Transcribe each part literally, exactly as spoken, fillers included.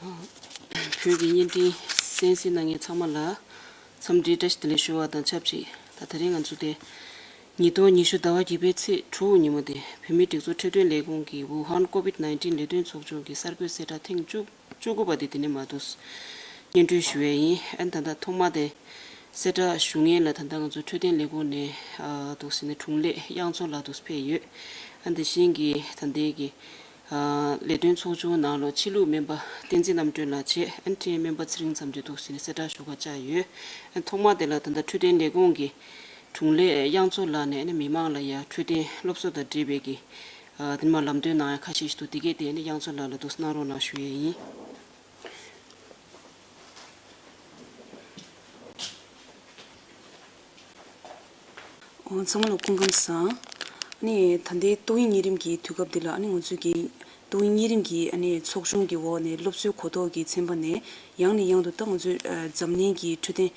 བོད་ཀྱི་བརྙན་འཕྲིན་གསན་གཟིགས་གནང་མཁན་ཚང་མ་ལ་འཚམས་འདྲི་བཀྲ་ཤིས་བདེ་ལེགས་ཞུ་བ་དང་ཆབས་ཅིག་ད་ད་རིང་ང་ཚོ་དེ་ཉིས་སྟོང་ཉི་ཤུ་ཟླ་བ་བརྒྱད་པའི་ཚེས་དྲུག་ཉིན་མོ་དེ་བོད་མིའི་སྒྲིག་འཛུགས་འཕྲོད་བསྟེན་ལས་ཁུངས་ཀྱི་ཝུ་ཧན་ཀོ་བིད་ནའིན་ཊིན་ལས་དོན་ཚོགས་ཆུང་གི་གསར་འགོད་གསལ་བསྒྲགས་ཐེངས་བཅུ་བཅུ་དགུ་པ་དེ་དེ་ནས་མར་འདུག་སྙན་སྒྲོན་ཞུ་ཡས་ཡིན། ཨ་ནི་ད་ལྟ་ཐོག་མ་དེ་གསལ་བསྒྲགས་ཞུ་མཁན་ལ་ད་ལྟ་ང་ཚོ་འཕྲོད་བསྟེན་ལས་ཁུངས་ནས་ཨ་འདུག་སེ་ནས་དྲུང་ལས་གཡང་མཚོ་ལགས་འདུག་སེ་ཕེབས་ཡོད། ཨ་དེ་བཞིན་གྱི་ད་ལྟའི་གི་ཨ་ལས་དོན་ཚོགས་ཆུང་ནང་ལོགས་ཕྱི་ལུགས་སྨན་པ་བསྟན་འཛིན་རྣམ་གྲོལ་ལགས་བྱས། ཨ་ནི་འཕྲིན་ཡིག་སྨན་པ་ཚེ་རིང་མཚམས་གཅོད་འདུག་སེ་ནས་གསལ་བསྒྲགས་ཞུ་ག་བཅར་ཡོད། ཨ་ཐོག་མ་དེ་ལ་ད་ལྟ་འཕྲོད་བསྟེན་ལས་ཁུངས་ཀྱི་དྲུང་ལས་གཡང་མཚོ་ལགས་ནས་ཨ་ནི་མི་མང་ལ་ཡ་འཕྲོད་བསྟེན་སློབ་གསོ་དང་འབྲེལ་བའི་གི་ཨ་དེ་མ་ལམ་སྟོན་གནང་ཡ་ཁ་ཤས་ཤིག་འདུག་དེ་གས་དེ་ཨ་ནི་གཡང་མཚོ་ལགས་ལ་འདུག་སེ་གནང་རོགས་གནང་ཞུ་ཡས་ཡིན། ཨོ། ཚང་མ་ལ་སྐུ་ཁམས་བཟང་། ཨ་ནི་ད་ལྟའི་ཏོག་དབྱིབས་གཉན་རིམས་ཀྱི་དུས་སྐབས་འདི་ལ་ཨ་ནི་ང་ཚོས་ཀྱི་ཏོག་དབྱིབས་གཉན་རིམས་ཀྱི་ཨ་ནི་ཚོགས་ཆུང་གི་འོག་ནས་སློབ་གསོའི་གོ་རྟོགས་ཀྱི་ཚན་པ་ནས་ཡང་ནས་ཡང་དུ་ད་ང་ཚོའི་ཨ་འཛམ་གླིང་གི་འཕྲོད་བསྟེན་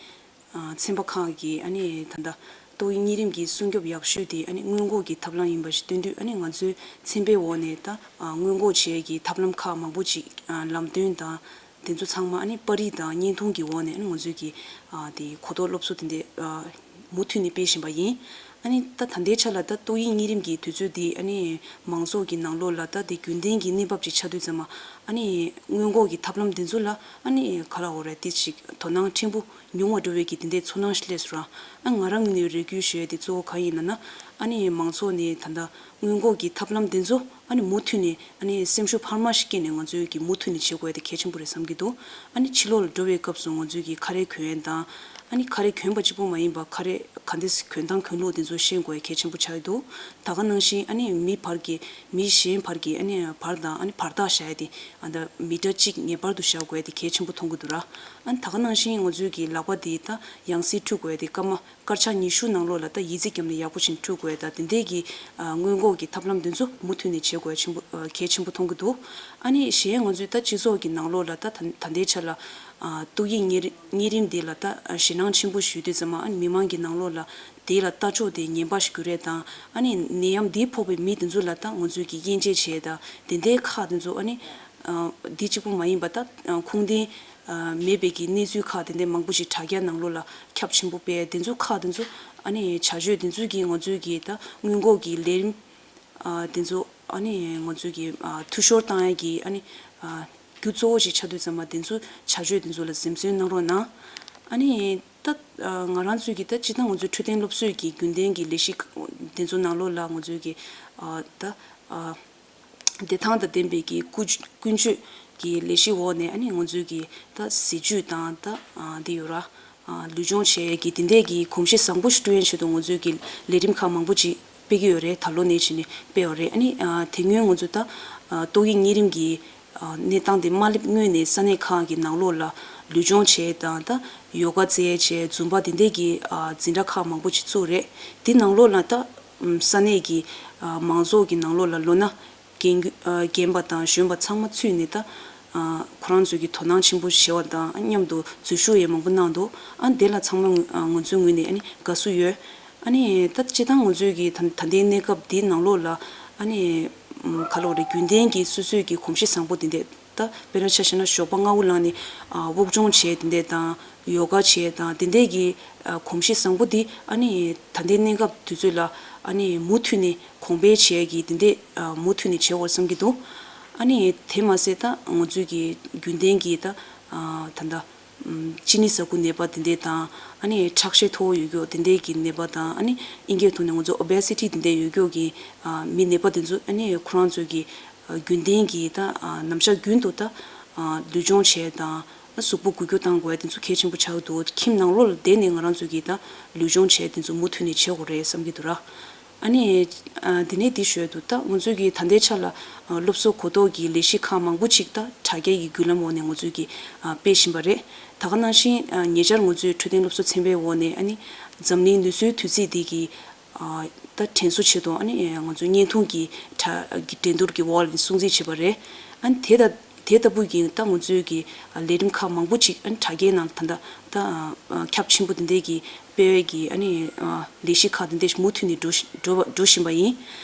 ཨ་ཚན་པ་ཁག་གིས་ཨ་ནི་ད་ལྟ་ཏོག་དབྱིབས་གཉན་རིམས་ཀྱི་སྲུང་སྐྱོབ་ཡག་ཤོས་དེ་ཨ་ནི་སྔོན་འགོག་གི་ཐབས་ལམ་ཡིན་པ་ཞིག་སྟོན་དུས། ཨ་ནི་ང་ཚོའི་ཚན་པའི་འོག་ནས་ད་ཨ་སྔོན་འགོག་བྱེད་ཡས་ཀྱི་ཐབས་ལམ་ཁག་མང་པོ་ཅིག་ཨ་ལམ་སྟོན་དང་། དེ་ཚོ་ཚང་མ་ཨ་ནི་པར་རིས་དང་བརྙན་ཐུང་གི་འོག་ནས་ཨ་ནི་ང་ཚོས་ཀྱི་ཨ་དེ་གོ་རྟོགས་སློབ་གསོ་དེ་འདྲས་ཨ་མུ་མཐུད་ནས་སྤེལ་བཞིན་པ་ཡིན། ཨ་ནི་ད་ད་ལྟའི་ཆ་ལ་ད་ཏོག་དབྱིབས་གཉན་རིམས་ཀྱི་དུས་ཚོད་འདི་ཨ་ནི་མང་ཚོགས་ཀྱི་ནང་ལོགས་ལ་ད་དེ་རྒྱུན་ལྡན་གྱི་གནས་བབ་ཅིག་ཆགས་དུས་ཙམ་མ་ཨ་ནི་སྔོན་འགོག་གི་ཐབས་ལམ་དེ་ཚོ་ལ་ཨ་ནི་ག་ལ་འོ་རེད་དེ་ཅིག་དོ་སྣང་ཕྲན་བུ་ཉུང་བ་འགྲོ་བའི་གི་དེ་འདྲས་ཚོར་སྣང་ཞིག་སླེབས་སོང་ར། ཨ་ང་རང་ངོས་ནས་རེ་སྐུལ་ཞུ་ཡས་དེ་གཙོ་བོ་གང་ཡིན་ན་ན་ཨ་ནི་མང་ཚོགས་ནས་ད་ལྟ་སྔོན་འགོག་གི་ཐབས་ལམ་དེ་ཚོ་ཨ་ནི་མུ་མཐུད་ནས་ཨ་ནི་སེམས་ཤུགས་འཕར་མ་ཞིག་བསྐྱེད་ནས་ང་ཚོས་ཀྱི་མུ་མཐུད་ནས་བྱེད་དགོས་ཡ་དེ་གལ་ཆེན་པོ་རེད་བསམ་གྱི་འདུག་ཨ་ནི་ཕྱི་ལོགས་ལ་འགྲོ་བའི་སྐབས་སུ་ང་ཚོས་ཀྱི་ཁ་རས་གོན་ཡ་དང་། ཨ་ནི་ཁ་རས་གོན་པ་གཅིག་པུ་མ་ཡིན་པར་ཁ་རས་ག་འདྲས་གོན་སྟངས་གོན་ལུགས་དེ་ཚོ་ཤེས་དགོས་ཡ་གལ་ཆེན་པོ་ཆགས་ཀྱི་འདུག་ད་ག་ནང་བཞིན་ཨ་ནི་མི་བར་གྱི་མི་གཞན་བར་གྱི་ཨ་ནི་བར་དང་ཨ་ནི་བར་ཐག་བཞག་ཡ་དེ་ཨ་ད་མི་ཊར་གཅིག་ངེས་པར་དུ་བཞག་དགོས་ཡ་དེ་གལ་ཆེན་པོ་མཐོང་གི་འདུག་ར། ཨ་ནི་ད་ག་ནང་བཞིན་ང་ཚོས་ཀྱི་ལག་པ་དེ་ད་ཡང་སེ་འཁྲུད་དགོས་ཡ་དེ་སྐར་མ་སྐར་ཆ་ཉི་ཤུ་ནང་ལོགས་ལ་ད་ཡི་ཙི་བརྒྱབ་ནས་ཡག་པོ་ཞིག་འཁྲུད་དགོས་ཡ་ད་དེ་འདྲས་ཀྱི་ཨ་སྔོན་འགོག་གི་ཐབས་ལམ་དེ་ཚོ་མུ་མཐུད་ནས་བྱེད་དགོས་ཆེན་པོ་ཨ་གལ་ཆེན་པོ་མཐོང་གི་འདུག་ཨ་ནི་གཞན་ང་ཚོའི་ད་སྤྱི་ཚོགས་ཀྱི་ནང་ལོགས་ལ་ད་ད་ད་ལྟའི་ཆ་ལ་ཨ་ཏོག་དབྱིབས་གཉན་རི་གཉན་རིམས་འདི་ལ་ད་ཨ་ཞེད་སྣང་ཆེན་པོ་ཞིག་ཡོད་དུས་ཙམ་མ་ཨ་ནི་མི་མང་གི་ནང་ལོགས་ལ་དེ་ལ་ལྟ་ཕྱོགས་དེ་ངན་པ་ཞིག་གྱུར་རེད་དང་ཨ་ནི་ནད་ཡམས་འདི་ཕོག་པའི་མི་དེ་ཚོ་ལ་ད་ང་ཚོའི་གི་དབྱེ་འབྱེད་བྱེད་ཡ་ད་དེ་འདྲའི་ཁག་དེ་ཚོ་ཨ་ནི། ཨ་འདི་གཅིག་པུ་མ་ཡིན་པ་ད་ཨ་ཁུངས་ལྡན་ཨ་མེད་པའི་གི་གནས་ཚུལ་ཁག་དེ་འདྲ་མང་པོ་ཞིག་དྲ་རྒྱ་ནང་ལོགས་ལ་ཁྱབ་ཆེན་པོ་སྤེལ་དེ་ཚོ་ཁག་དེ་ཚོ་ཨ་ནི་བྱ་སྤྱོད་དེ་ཚོ་གིས་ང་ཚོའི་གི་ད་སྔོན་འགོག་གི་ལས་རིམ་ཨ་དེ་ཚོ་ཨ་ནི་ང་ཚོའི་གི་ཨ་འཐུས་ཤོར་བཏང་ཡ་གི་ཨ་ནི་ཨ་རྒྱུ་གཙོ་བོ་ཞིག་ཆགས་དུས་ཙམ་མ་དེ་ཚོ་བྱ་སྤྱོད་དེ་ཚོ་ལ་འཛེམ་ཟོན་གནང་རོགས་གནང་། ཨ་ནི་ད་ཨ་ང་རང་ཚོའི་གི་ད་སྤྱིར་བཏང་ང་ཚོའི་འཕྲོད་བསྟེན་སློབ་གསོའི་གི་རྒྱུན་ལྡན་གི་ལས་གཞི་དེ་ཚོ་ནང་ལོགས་ལ་ང་ཚོའི་གི་ཨ་ད་ཨ། བདེ་ཐང་དང་ལྡན་པའི་གི་ཀུན་ཀུན་སྤྱོད་ཀྱི་ལས་གཞི་འོག་ནས་ཨ་ནི་ང་ཚོའི་གི་ད་ཟས་བཅུད་དང་ད་ཨ་འདི་ཡོད་ར་ཨ་ལུས་སྦྱོང་བྱེད་ཀྱི་དེ་འདྲས་ཀྱི་གོམས་གཤིས་བཟང་པོ་ཞིག་བསྐྲུན་ཡན་ཆེད་དུ་ང་ཚོའི་གི་ལས་རིམ་ཁག་མང་པོ་ཅིག་སྤེལ་གི་ཡོད་རེད། ད་ལོ་ནས་བྱས་ནས་སྤེལ་བ་རེད། ཨ་ནི་ཨ་དེ་སྔོན་ང་ཚོ་ད་ཨ་ཏོག་དབྱིབས་གཉན་རིམས་ཀྱི་ཨ་གནས་སྟངས་དེ་མ་སླེབས་སྔོན་ནས་ས་གནས་ཁག་གི་ནང་ལོགས་ལ་ལུས་སྦྱོང་བྱེད་དང་ད་ཡོ་ག་རྩེད་བྱེད་ཛུམ་པ་དེ་འདྲས་ཀྱི་ཨ་འཛིན་གྲྭ་ཁག་མང་པོ་ཅིག་བཙུགས་རེད། དེ་ནང་ལོགས་ལ་ད་ས་གནས་ཀྱི་ཨ་མང་ཚོགས་ཀྱི་ནང་ལོགས་ལ་ལོ་ན། རྒན་རྒན་པ་དང་གཞོན་པ་ཚང་མ་ཚུད་ནས་ད་ཁོ་རང་ཚོས་ཀྱི་དོ་སྣང་ཆེན་པོ་བྱས་པ་དང་མཉམ་དུ་འཛུལ་ཞུགས་ཡང་མང་པོ་གནང་འདུག་ཨ་དེ་ལ་ཚང་མ་ང་ཚོའི་ངོས་ནས་ཨ་ནི་དགའ་བསུ་ཡོད། ཨ་ནི་ད་སྤྱིར་བཏང་ང་ཚོའི་གི་ད་ད་ལྟའི་གནས་སྐབས་འདིའི་ནང་ལོགས་ལ་ཨ་ནི་ག་ལ་བ་རེད་རྒྱུན་ལྡན་གྱི་སོ་སོའི་གི་གོམས་གཤིས་བཟང་པོ་དེ་འདྲས་ད་དཔེར་ན་ཆ་བཞག་ན་ཞོགས་པ་སྔ་པོ་ལངས་ནས་དབུགས་སྦྱོང་བྱས་དེ་འདྲས་དང་ཡོ་ག་བྱས་དང་དེ་འདྲས་ཀྱི་གོམས་གཤིས་བཟང་པོ་འདི་ཨ་ནི་ད་ལྟའི་གནས་སྐབས་དུས་ཚོད་ལ་ཨ་ནི་མུ་མཐུད་ནས་གོང་འཕེལ་བྱེད་ཀྱི་དེ་འདྲས་མུ་མཐུད་ནས་བྱེད་དགོས་བསམ་གྱི་འདུག་ཨ་ནི་དེ་མ་ཟད་ད་ང་ཚོའི་གི་རྒྱུན་ལྡན་གྱི་ད་ད་ལྟ་གཅིན་སྙི་ཟ་ཁུ་ནད་པ་དེ་འདྲས་དང་ཨ་ནི་ཁྲག་ཤེད་མཐོ་བོ་ཡོད་མཁན་དེ་འདྲས་ཀྱི་ནད་པ་དང་ཨ་ནི་ཨིན་སྐད་ཐོག་ནས་ང་ཚོ་ཨོ་བེ་སི་ཊི་དེ་འདྲས་ཡོད་མཁན་གྱི་མི་ནད་པ་དེ་ཚོ་ཨ་ནི་ཁོ་རང་ཚོའི་གི་རྒྱུན་ལྡན་གྱི་ད་ནམ་ཞག་རྒྱུན་དུ་ད་ལུས་སྦྱོང་བྱས་དང་གཟུགས་པོ་འགུལ་སྐྱོད་གཏང་དགོས་དེ་ཚོ་གལ་ཆེན་པོ་ཆགས་འདུག་ཁྱིམ་ནང་ལོགས་ལ་བསྡད་ནས་ང་རང་ཚོ་གིས་ད་ལུས་སྦྱོང་བྱས་དེ་ཚོ་མུ་མཐུད་ནས་བྱེད་དགོས་རེད་བསམ་གྱི་འདུག་ར། ཨ་ནི་འདི་ནས་འདི་ཞུ་ཡ་འདུག་ད་ང་ཚོ་གིས་ད་ལྟའི་ཆ་ལ་སློབ་གསོ་གོ་རྟོགས་ཀྱི་ལས་གཞི་ཁག་མང་པོ་ཅིག་ད་དྲ་རྒྱ་ཡི་བརྒྱུད་ལམ་འོག་ནས་ང་ཚོ་གིས་སྤེལ་བཞིན་པ་རེད། ད་ག་ནང་བཞིན་ཉེ་ཆར་ང་ཚོའི་འཕྲོད་བསྟེན་སློབ་གསོ་ཚན་པའི་འོག་ནས་ཨ་ནི་འཛམ་གླིང་ནུས་གསོའི་དུས་ཚིགས་འདི་གི་ད་དྲན་གསོ་ཆེད་དུ་ཨ་ནི་ང་ཚོ་བརྙན་ཐུང་གི་དྲ་གི་འགྲན་བསྡུར་གྱི་འོག་ལ་སྲུང་བརྩི་བྱས་པ་རེད། ཨ་ནི་དེ་ད་དེ་ལྟ་བུ་གི་ད་ང་ཚོའི་གི་ལས་རིམ་ཁག་མང་པོ་ཅིག་ཨ་ནི་དྲ་རྒྱའི་ནང་ད་ལྟ་ད་ཁྱབ་ཆེན་པོ་དེ་འདྲའི་གི་སྤེལ་བའི་གི་ཨ་ནི་ལས་གཞི་ཁག་དེ་འདྲ་ཞིག་མུ་མཐུད་ནས་འགྲོ་བཞིན་འགྲོ་བ་འགྲོ་བཞིན་པ་ཡིན།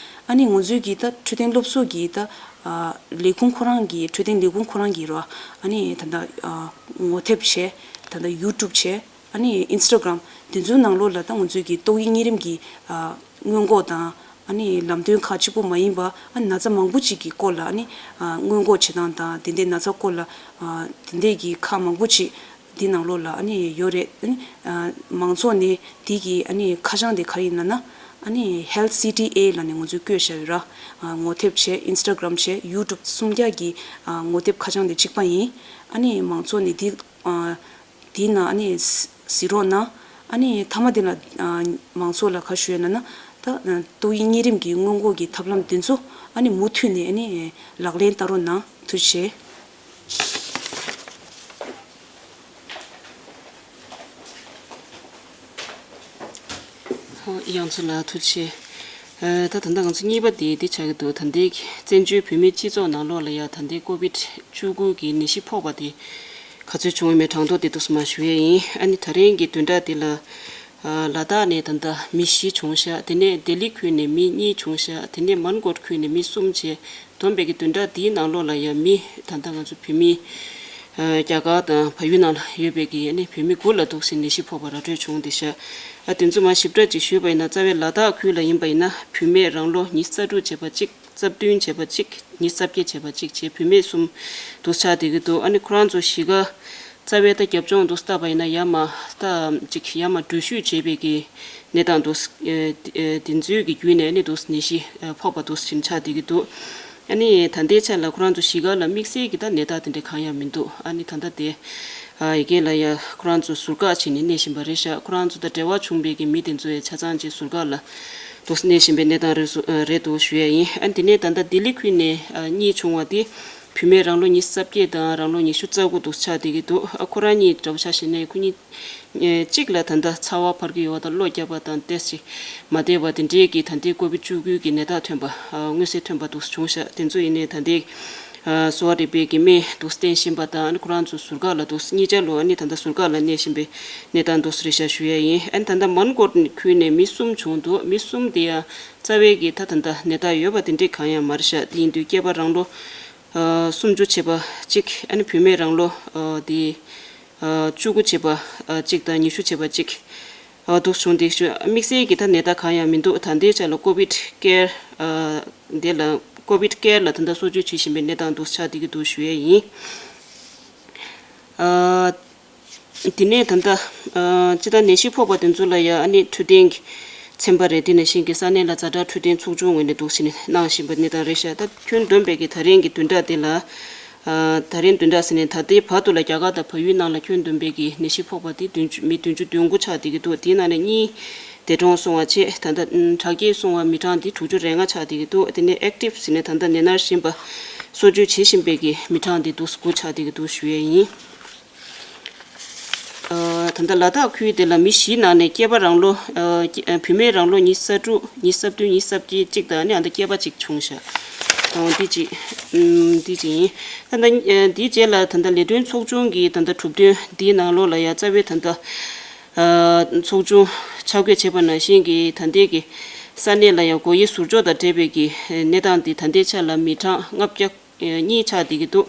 ཨ་ནི་ང་ཚོའི་གི་ད་འཕྲོད་བསྟེན་སློབ་གསོ་གི་ད་ལས་ཁུངས་ཁོ་རང་གི་འཕྲོད་བསྟེན་ལས་ཁུངས་ཁོ་རང་གི་རོ། ཨ་ནི་ད་ད་ངོ་དེབ་བྱས། ད་ད་ཡུ་ཊུབ་བྱས། ཨ་ནི་ཨིན་སི་ཊ་གྷ་རམ་དེ་ཚོའི་ནང་ལོགས་ལ་ད་ང་ཚོའི་གི་ཏོག་དབྱིབས་གཉན་རིམས་ཀྱི་སྔོན་འགོག་དང་། ཨ་ནི་ལམ་སྟོན་ཁག་གཅིག་པོ་མ་ཡིན་པ། ཨ་ན་ཚ་མང་པོ་ཅིག་གི་སྐོར་ལ། ཨ་ནི་སྔོན་འགོག་བྱེད་སྟངས་དང་དེ་འདྲའི་ན་ཚ་སྐོར་ལ་དེ་འདྲའི་གི་ཁག་མང་པོ་ཅིག་འདི་ནང་ལོགས་ལ་ཨ་ནི་ཡོད་རེད། ཨ་ནི་མང་ཚོགས་ནས་འདི་གི་ཨ་ནི་ཁ་བྱང་དེ་ག་རེ་ཡིན་ལབ་ན། ཨ་ནི་Health C T A ལབ་ནས་ང་ཚོས་བཀོད་བཞག་ཡོད་ར། ངོ་དེབ་བྱས། ཨིན་སི་ཊ་གྷ་རམ་བྱས། ཡུ་ཊུབ་གསུམ་ཀ་གི་ངོ་དེབ་ཁ་བྱང་དེ་གཅིག་པ་ཡིན། ཨ་ནི་མང་ཚོགས་ནས་འདི་འདིའི་ནང་ཨ་ནི་གཟིགས་རོགས་གནང་། ཨ་ནི་མཐའ་མ་དེ་ལ་མང་ཚོགས་ལ་ག་ཞུ་ཡོད་ལབ་ན། ད་ཏོག་དབྱིབས་གཉན་རིམས་ཀྱི་སྔོན་འགོག་གི་ཐབས་ལམ་དེ་ཚོ་ཨ་ནི་མུ་མཐུད་ནས་ཨ་ནི་ལག་ལེན་བསྟར་རོགས་གནང་། ཐུགས་རྗེ་ཆེ། ཡང་ཚོ་ལ་ཐུགས་རྗེ་ཆེ། ད་ད་ལྟ་ང་ཚོ་གཉིས་པ་དེ་འདི་ཆགས་ཀྱི་འདུག་ད་ལྟའི་བཙན་བྱོལ་བོད་མིའི་སྤྱི་ཚོགས་ནང་ལོགས་ལ་ཡ་ད་ལྟའི་ཀོ་བིད་བཅུ་དགུ་གི་ནད་གཞི་ཕོག་པ་དེ་ག་ཚོད་བྱུང་ཡོད་མེད་གྲངས་ཐོ་དེ་འདུག་སེ་མར་ཞུ་ཡས་ཡིན། ཨ་ནི་ད་རིང་གི་བདུན་ཕྲག་འདི་ལ། ལ་དྭགས་ནས་ད་ལྟ་མི་བཞི་བྱུང་ཤག་དེ་ནས་ལྡི་ལི་ཁུལ་ནས་མི་གཉིས་བྱུང་ཤག་དེ་ནས་མན་གོ་ཁུལ་ནས་མི་གསུམ་བྱས། བསྡོམས་པའི་གི་བདུན་ཕྲག་འདིའི་ནང་ལོགས་ལ་ཡང་མི་ད་ལྟ་ང་ཚོ་བོད་མི་རྒྱ་གར་དང་བལ་ཡུལ་ནང་ལ་ཡོད་པའི་གི་ཨ་ནི་བོད་མི་དགུ་ལ་འདུག་སེ་ནད་གཞི་ཕོག་པ་ར་སྤྲོད་བྱུང་བསྡད་ཤག་ཨ་དེ་ཚོ་མར་ཞིབ་ཕྲ་ཅིག་ཞུས་པ་ཡིན་ན། རྩ་བའི་ལ་དྭགས་ཁུལ་ལ་ཡིན་པ་ཡིན་ན་བུད་མེད་རང་ལོ་ཉི་ཤུ་རྩ་དྲུག་བྱས་པ་གཅིག་རྩ་བདུན་བྱས་པ་གཅིག་ཉི་ཤུ་རྩ་བརྒྱད་བྱས་པ་གཅིག་བྱས། བུད་མེད་གསུམ་འདུག་ཆགས་བསྡད་ཀྱི་འདུག་ཨ་ནི་ཁོ་རང་ཚོ་གཞིས་ཀ་རྩ་བའི་ད་རྒྱབ་ལྗོངས་འདུག་སེ་བལྟས་པ་ཡིན་ན་ཡར་མར་ད་ཅིག་ཡར་མར་འགྲུལ་བཞུད་བྱས་པའི་གི་གནས་སྟངས་འདུག་ཨ་དེ་ཚོའི་གི་བརྒྱུད་ནས་ཨ་ནི་འདུག་ནད་གཞི་ཕོག་པ་འདུག་ཅིག་ཆགས་བསྡད་ཀྱི་འདུག་ཨ་ནི་ད་ལྟའི་ཆ་ལ་ཁོ་རང་ཚོ་གཞིས་ཀ་ལ་དམིགས་བསལ་གྱི་ད་ནད་རྟགས་དེ་འདྲ་གང་ཡང་མི་འདུག་ཨ་ནི་ད་ལྟ་དེ་ཡ་གི་ལ་ཡ་ཁོ་རང་ཚོ་ཟུར་བཀག་བྱས་ནས་གནས་བཞིན་པ་རེད་ཤག་ཁོ་རང་ཚོ་དང་འབྲེལ་བ་བྱུང་བའི་གི་མི་དེ་ཚོ་ཡ་ཆ་ཚང་ཅིག་ཟུར་བཀག་ལ་འདུག་གནས་བཞིན་པའི་གནས་སྟངས་རེད་སུ་རེད་འདུག་ཞུ་ཡ་ཡིན། ཨ་དེ་ནས་ད་ལྟ་ལྡི་ལི་ཁུལ་ནས་གཉིས་བྱུང་བ་དེ་བུད་མེད་རང་ལོ་ཉི་ཤུ་རྩ་བརྒྱད་དང་རང་ལོ་ཉི་ཤུ་རྩ་དགུ་འདུག་ཆགས་བསྡད་ཀྱི་འདུག་ཨ་ཁོ་རང་གཉིས་འདྲ་བོ་ཆ་བཞག་ན་ཁོ་གཉིས་གཅིག་ལ་ད་ལྟ་ཚ་བ་འཕར་གྱི་ཡོད་པ་དང་གློ་རྒྱག་པ་དང་ཏོག་ཙམ་མ་བདེ་བ་དེ་འདྲའི་གི་ད་ལྟའི་ཀོ་བིད་བཅུ་དགུ་གི་ནད་རྟགས་ཐོན་པ་མངོན་གསལ་ཐོན་པ་འདུག་བྱུང་ཤག་དེ་ཚོ་ཡིན་ནའི་ད་ལྟའི་གསོ་བ་རིག་པའི་གི་སྨན་འདུག་བསྟེན་བཞིན་པ་དང་ཁོ་རང་ཚོ་ཟུར་བཀག་ལ་འདུག་གཉིས་ཆ་ལོ་ཨ་ནི་ད་ལྟ་ཟུར་བཀག་ལ་གནས་བཞིན་པའི་གནས་སྟངས་འདུག་རེད་ཤག་ཞུ་ཡ་ཡིན། ཨ་ནི་ད་ལྟ་མན་གོ་ཁུལ་ནས་མི་གསུམ་བྱུང་འདུག་མི་གསུམ་དེ་ཡང་རྩ་བའི་གི་ད་ད་ལྟ་ནད་རྟགས་ཡོད་པ་དེ་འདྲས་གང་ཡང་མ་རེད་ཤག་དེ་ཡིན་དུས་སྐྱེས་པ་རང་ལོ་སུམ་ཅུ་བྱས་པ་གཅིག་ཨ་ནི་བུད་མེད་རང་ལོ་དེ་བཅུ་དགུ་བྱས་པ་གཅིག་དང་ཉི་ཤུ་བྱས་པ་གཅིག་འདུག་བྱུང་བསྡད་ཤག་དམིགས་བསལ་གྱི་ད་ནད་རྟགས་གང་ཡང་མི་འདུག་ད་ལྟའི་ཆ་ལ་ཀོ་བིད་ཀེར་འདི་ལ་ཀོ་བིད་ཀེར་ལ་ད་ལྟ་གསོ་བཅོས་བྱེད་བཞིན་པའི་གནས་སྟངས་འདུག་ཆགས་བསྡད་ཀྱི་འདུག་ཞུ་ཡས་ཡིན། དེ་ནས་ད་ལྟ་སྤྱི་བཏང་ནད་གཞི་ཕོག་པ་དེ་ཚོ་ལ་ཡ་ཨ་ནི་འཕྲོད་བསྟེན་གྱི་ཚན་པ་རེད། དེ་ནང་བཞིན་གྱི་ས་གནས་ལ་ཛ་དྲག་འཕྲོད་བསྟེན་ཚོགས་ཆུང་ངོས་ནས་འདུག་སེ་ནས་གནང་བཞིན་པ་གནས་སྟངས་རེད་ཤག་ད་ཁྱོན་བསྡོམས་པའི་གི་ད་རིང་གི་བདུན་ཕྲག་དེ་ལ། ད་རིང་བདུན་ཕྲག་ཟེར་ནས་ད་ལྟའི་བར་དུ་ལ་རྒྱ་གར་དང་བལ་ཡུལ་ནང་ལ་ཁྱོན་བསྡོམས་པའི་གི་ནད་གཞི་ཕོག་པ་དེ་བདུན་ཅུ་མི་བདུན་ཅུ་དོན་དགུ་ཆགས་བསྡད་ཀྱི་འདུག་དེའི་ནང་ནས་གཉིས་འདས་གྲོངས་སོང་བ་བྱས། ད་ལྟ་དྲག་སྐྱེད་སོང་བ་མི་གྲངས་དེ་དྲུག་ཅུ་རེ་ལྔ་ཆགས་བསྡད་ཀྱི་འདུག་དེ་ནས་ཨེག་ཊིབ་ཟེར་ནས་ད་ལྟ་ནད་མནར་བཞིན་པ་གསོ་བཅོས་བྱེད་བཞིན་པའི་གི་མི་གྲངས་དེ་འདུག་དགུ་ཆགས་བསྡད་ཀྱི་འདུག་ཞུ་ཡས་ཡིན། ད་ལྟ་ལ་དྭགས་ཁུལ་དེ་ལ་མི་བཞིའི་ནང་ནས་སྐྱེས་པ་རང་ལོ། བུད་མེད་རང་ལོ་ཉི་ཤུ་རྩ་དྲུག་ཉི་ཤུ་རྩ་བདུན་ཉི་ཤུ་རྩ་བརྒྱད་གཅིག་དང་ནི་ཨ་ད་སྐྱེས་པ་གཅིག་བྱུང་ཤག་འདི་གཅིག་འདི་གཅིག་ཡིན། ད་ལྟ་འདིའི་རྗེས་ལ་ད་ལྟ་ལས་དོན་ཚོགས་ཆུང་གི་ད་ལྟ་གྲུབ་དོན་འདིའི་ནང་ལོགས་ལ་ཡ་རྩ་བའི་ད་ལྟ་ཚོགས་ཆུང་ཆ་བགོས་བྱས་པ་ནང་བཞིན་གྱི་ད་ལྟའི་གི་ས་གནས་ལ་ཡ་སྒོ་དབྱེ་ཟུར་འཇོག་དང་འབྲེལ་བའི་གི་གནས་སྟངས་འདི་ད་ལྟའི་ཆ་ལ་མི་གྲངས་ལྔ་བརྒྱ་གཉིས་ཆགས་བསྡད་ཀྱི་འདུག་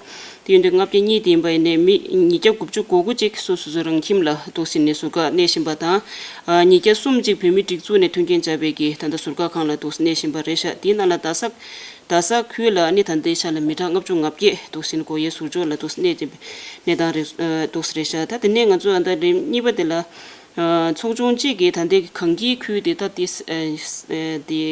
དེ་ཡིན་དུས་ལྔ་བརྒྱ་གཉིས་དེ་ཡིན་པ་ཡིན་ནའི་མི་ཉིས་བརྒྱ་དགུ་བཅུ་གོ་དགུ་ཅིག་སོ་སོ་སོ་རང་ཁྱིམ་ལ་འདུག་སེ་ནས་ཟུར་བཀག་གནས་བཞིན་པ་དང་། ཉིས་བརྒྱ་གསུམ་ཅིག་བོད་མིའི་སྒྲིག་འཛུགས་ནས་མཐུན་རྐྱེན་སྦྱར་བའི་གི་ད་ལྟ་ཟུར་བཀག་ཁང་ལ་འདུག་སེ་གནས་བཞིན་པ་རེད་ཤག་དེའི་ནང་ལ་རྡ་ས་རྡ་ས་ཁུལ་ལ་ཨ་ནི་ད་ལྟའི་ཆ་ལ་མི་གྲངས་ལྔ་བཅུ་ང་བརྒྱད་འདུག་སེ་ནས་སྒོ་དབྱེ་ཟུར་འཇོག་ལ་འདུག་སེ་གནས་བཞིན་པའི་གནས་སྟངས་རེད་འདུག་སེ་རེད་ཤག་ད་དེ་ནས་ང་ཚོ་ཨ་ད་རིམ་གཉིས་པ་དེ་ལ། ཚོགས་ཆུང་གཅིག་གིས་ད་ལྟའི་གངས་སྐྱིད་ཁུལ་དེ་ད་ལྟའི་དེ་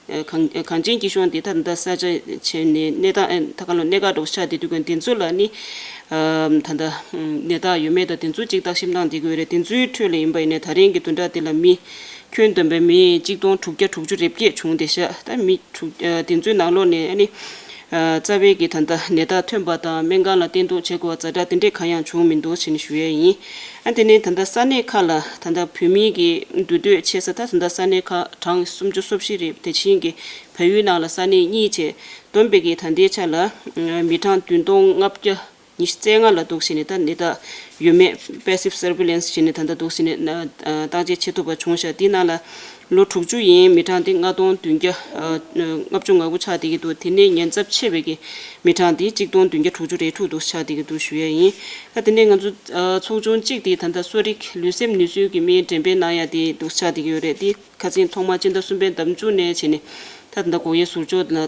གངས་གངས་ཅན་སྐྱིད་གཤོངས་དེ་ད་ད་ས་ཆ་བྱས་ནས་གནས་སྟངས་ད་ག་ལ་གནས་སྐབས་འདྲ་བོ་ཆགས་བསྡད་དུས་ཀྱང་དེ་ཚོ་ལ་ནི་ད་ལྟ་ནད་རྟགས་ཡོད་མེད་དང་དེ་ཚོ་གཅིག་བརྟག་ཞིབ་གནང་བསྡད་ཀྱི་ཡོད་རེད། དེ་ཚོའི་ཁྲོད་ལ་ཡིན་པ་ཡིན་ནའི་ད་རིང་གི་བདུན་ཕྲག་དེ་ལ་མི་ཁྱོན་བསྡོམས་པའི་མི་གཅིག་སྟོང་དྲུག་བརྒྱ་དྲུག་ཅུ་རེ་བརྒྱད་བྱུང་བསྡད་ཤག་ད་མི་དྲུག་དེ་ཚོའི་ནང་ལོགས་ནས་ནི། རྩ་བའི་གི་ད་ལྟ་ནད་རྟགས་ཐོན་པ་དང་སྨན་ཁང་ལ་བསྟེན་གཏུགས་བྱེད་དགོས་པ་ཛ་དྲག་དེ་འདྲས་གང་ཡང་བྱུང་མི་འདུག་ཅེས་ནས་ཞུ་ཡས་ཡིན། ཨ་དེ་ནས་ད་ལྟ་ས་གནས་ཁག་ལ་ད་ལྟ་བོད་མིའི་གི་འདུས་སྡོད་བྱེད་ས་ད་ད་ལྟ་ས་གནས་ཁག་གྲངས་སུམ་ཅུ་སོ་བཞི་རེད། དེ་བཞིན་གི་བལ་ཡུལ་ནང་ལ་ས་གནས་གཉིས་བྱས་བསྡོམས་པའི་གི་ད་ལྟའི་ཆ་ལ་མི་གྲངས་བདུན་སྟོང་ལྔ་བརྒྱ་ཉི་ཤུ་རྩ་ལྔ་ལ་འདུག་ཟེར་ནས་ད་ནད་རྟགས་ཡོད་མེད་passive surveillance་བྱས་ནས་ད་ལྟ་འདུག་ཟེར་ནས་བརྟག་དཔྱད་བྱེད་ཐུབ་པ་བྱུང་ཤག་དེའི་ནང་ལ་ ལོ་དྲུག་ཅུ་ཡིན་མི་གྲངས་དེ་ལྔ་སྟོང་བདུན་བརྒྱ་ལྔ་བཅུ་ང་དགུ་ཆགས་བསྡད་ཀྱི་འདུག་དེ་ནས་ཉེན་ཚབས་ཆེ་བའི་གི་མི་གྲངས་དེ་གཅིག་སྟོང་བདུན་བརྒྱ་དྲུག་ཅུ་རེ་དྲུག་འདུག་ཆགས་བསྡད་ཀྱི་འདུག་ཞུ་ཡས་ཡིན། ད་དེ་ནས་ང་ཚོ་ཚོགས་ཆུང་གཅིག་དེ་ད་ལྟ་གསོ་རིག་ལུས་སེམས་ནུས་གསོའི་གི་སྨན་འགྲེམས་སྤེལ་གནང་ཡ་དེ་འདུག་ཆགས་བསྡད་ཀྱི་ཡོད་རེད། དེ་ཁ་སང་ཐོག་མ་སྤྱི་ཟླ་གསུམ་པའི་ཟླ་མཇུག་ནས་བྱས་ནས་ད་ད་ལྟ་སྒོ་དབྱེ་ཟུར་འཇོག་ལ་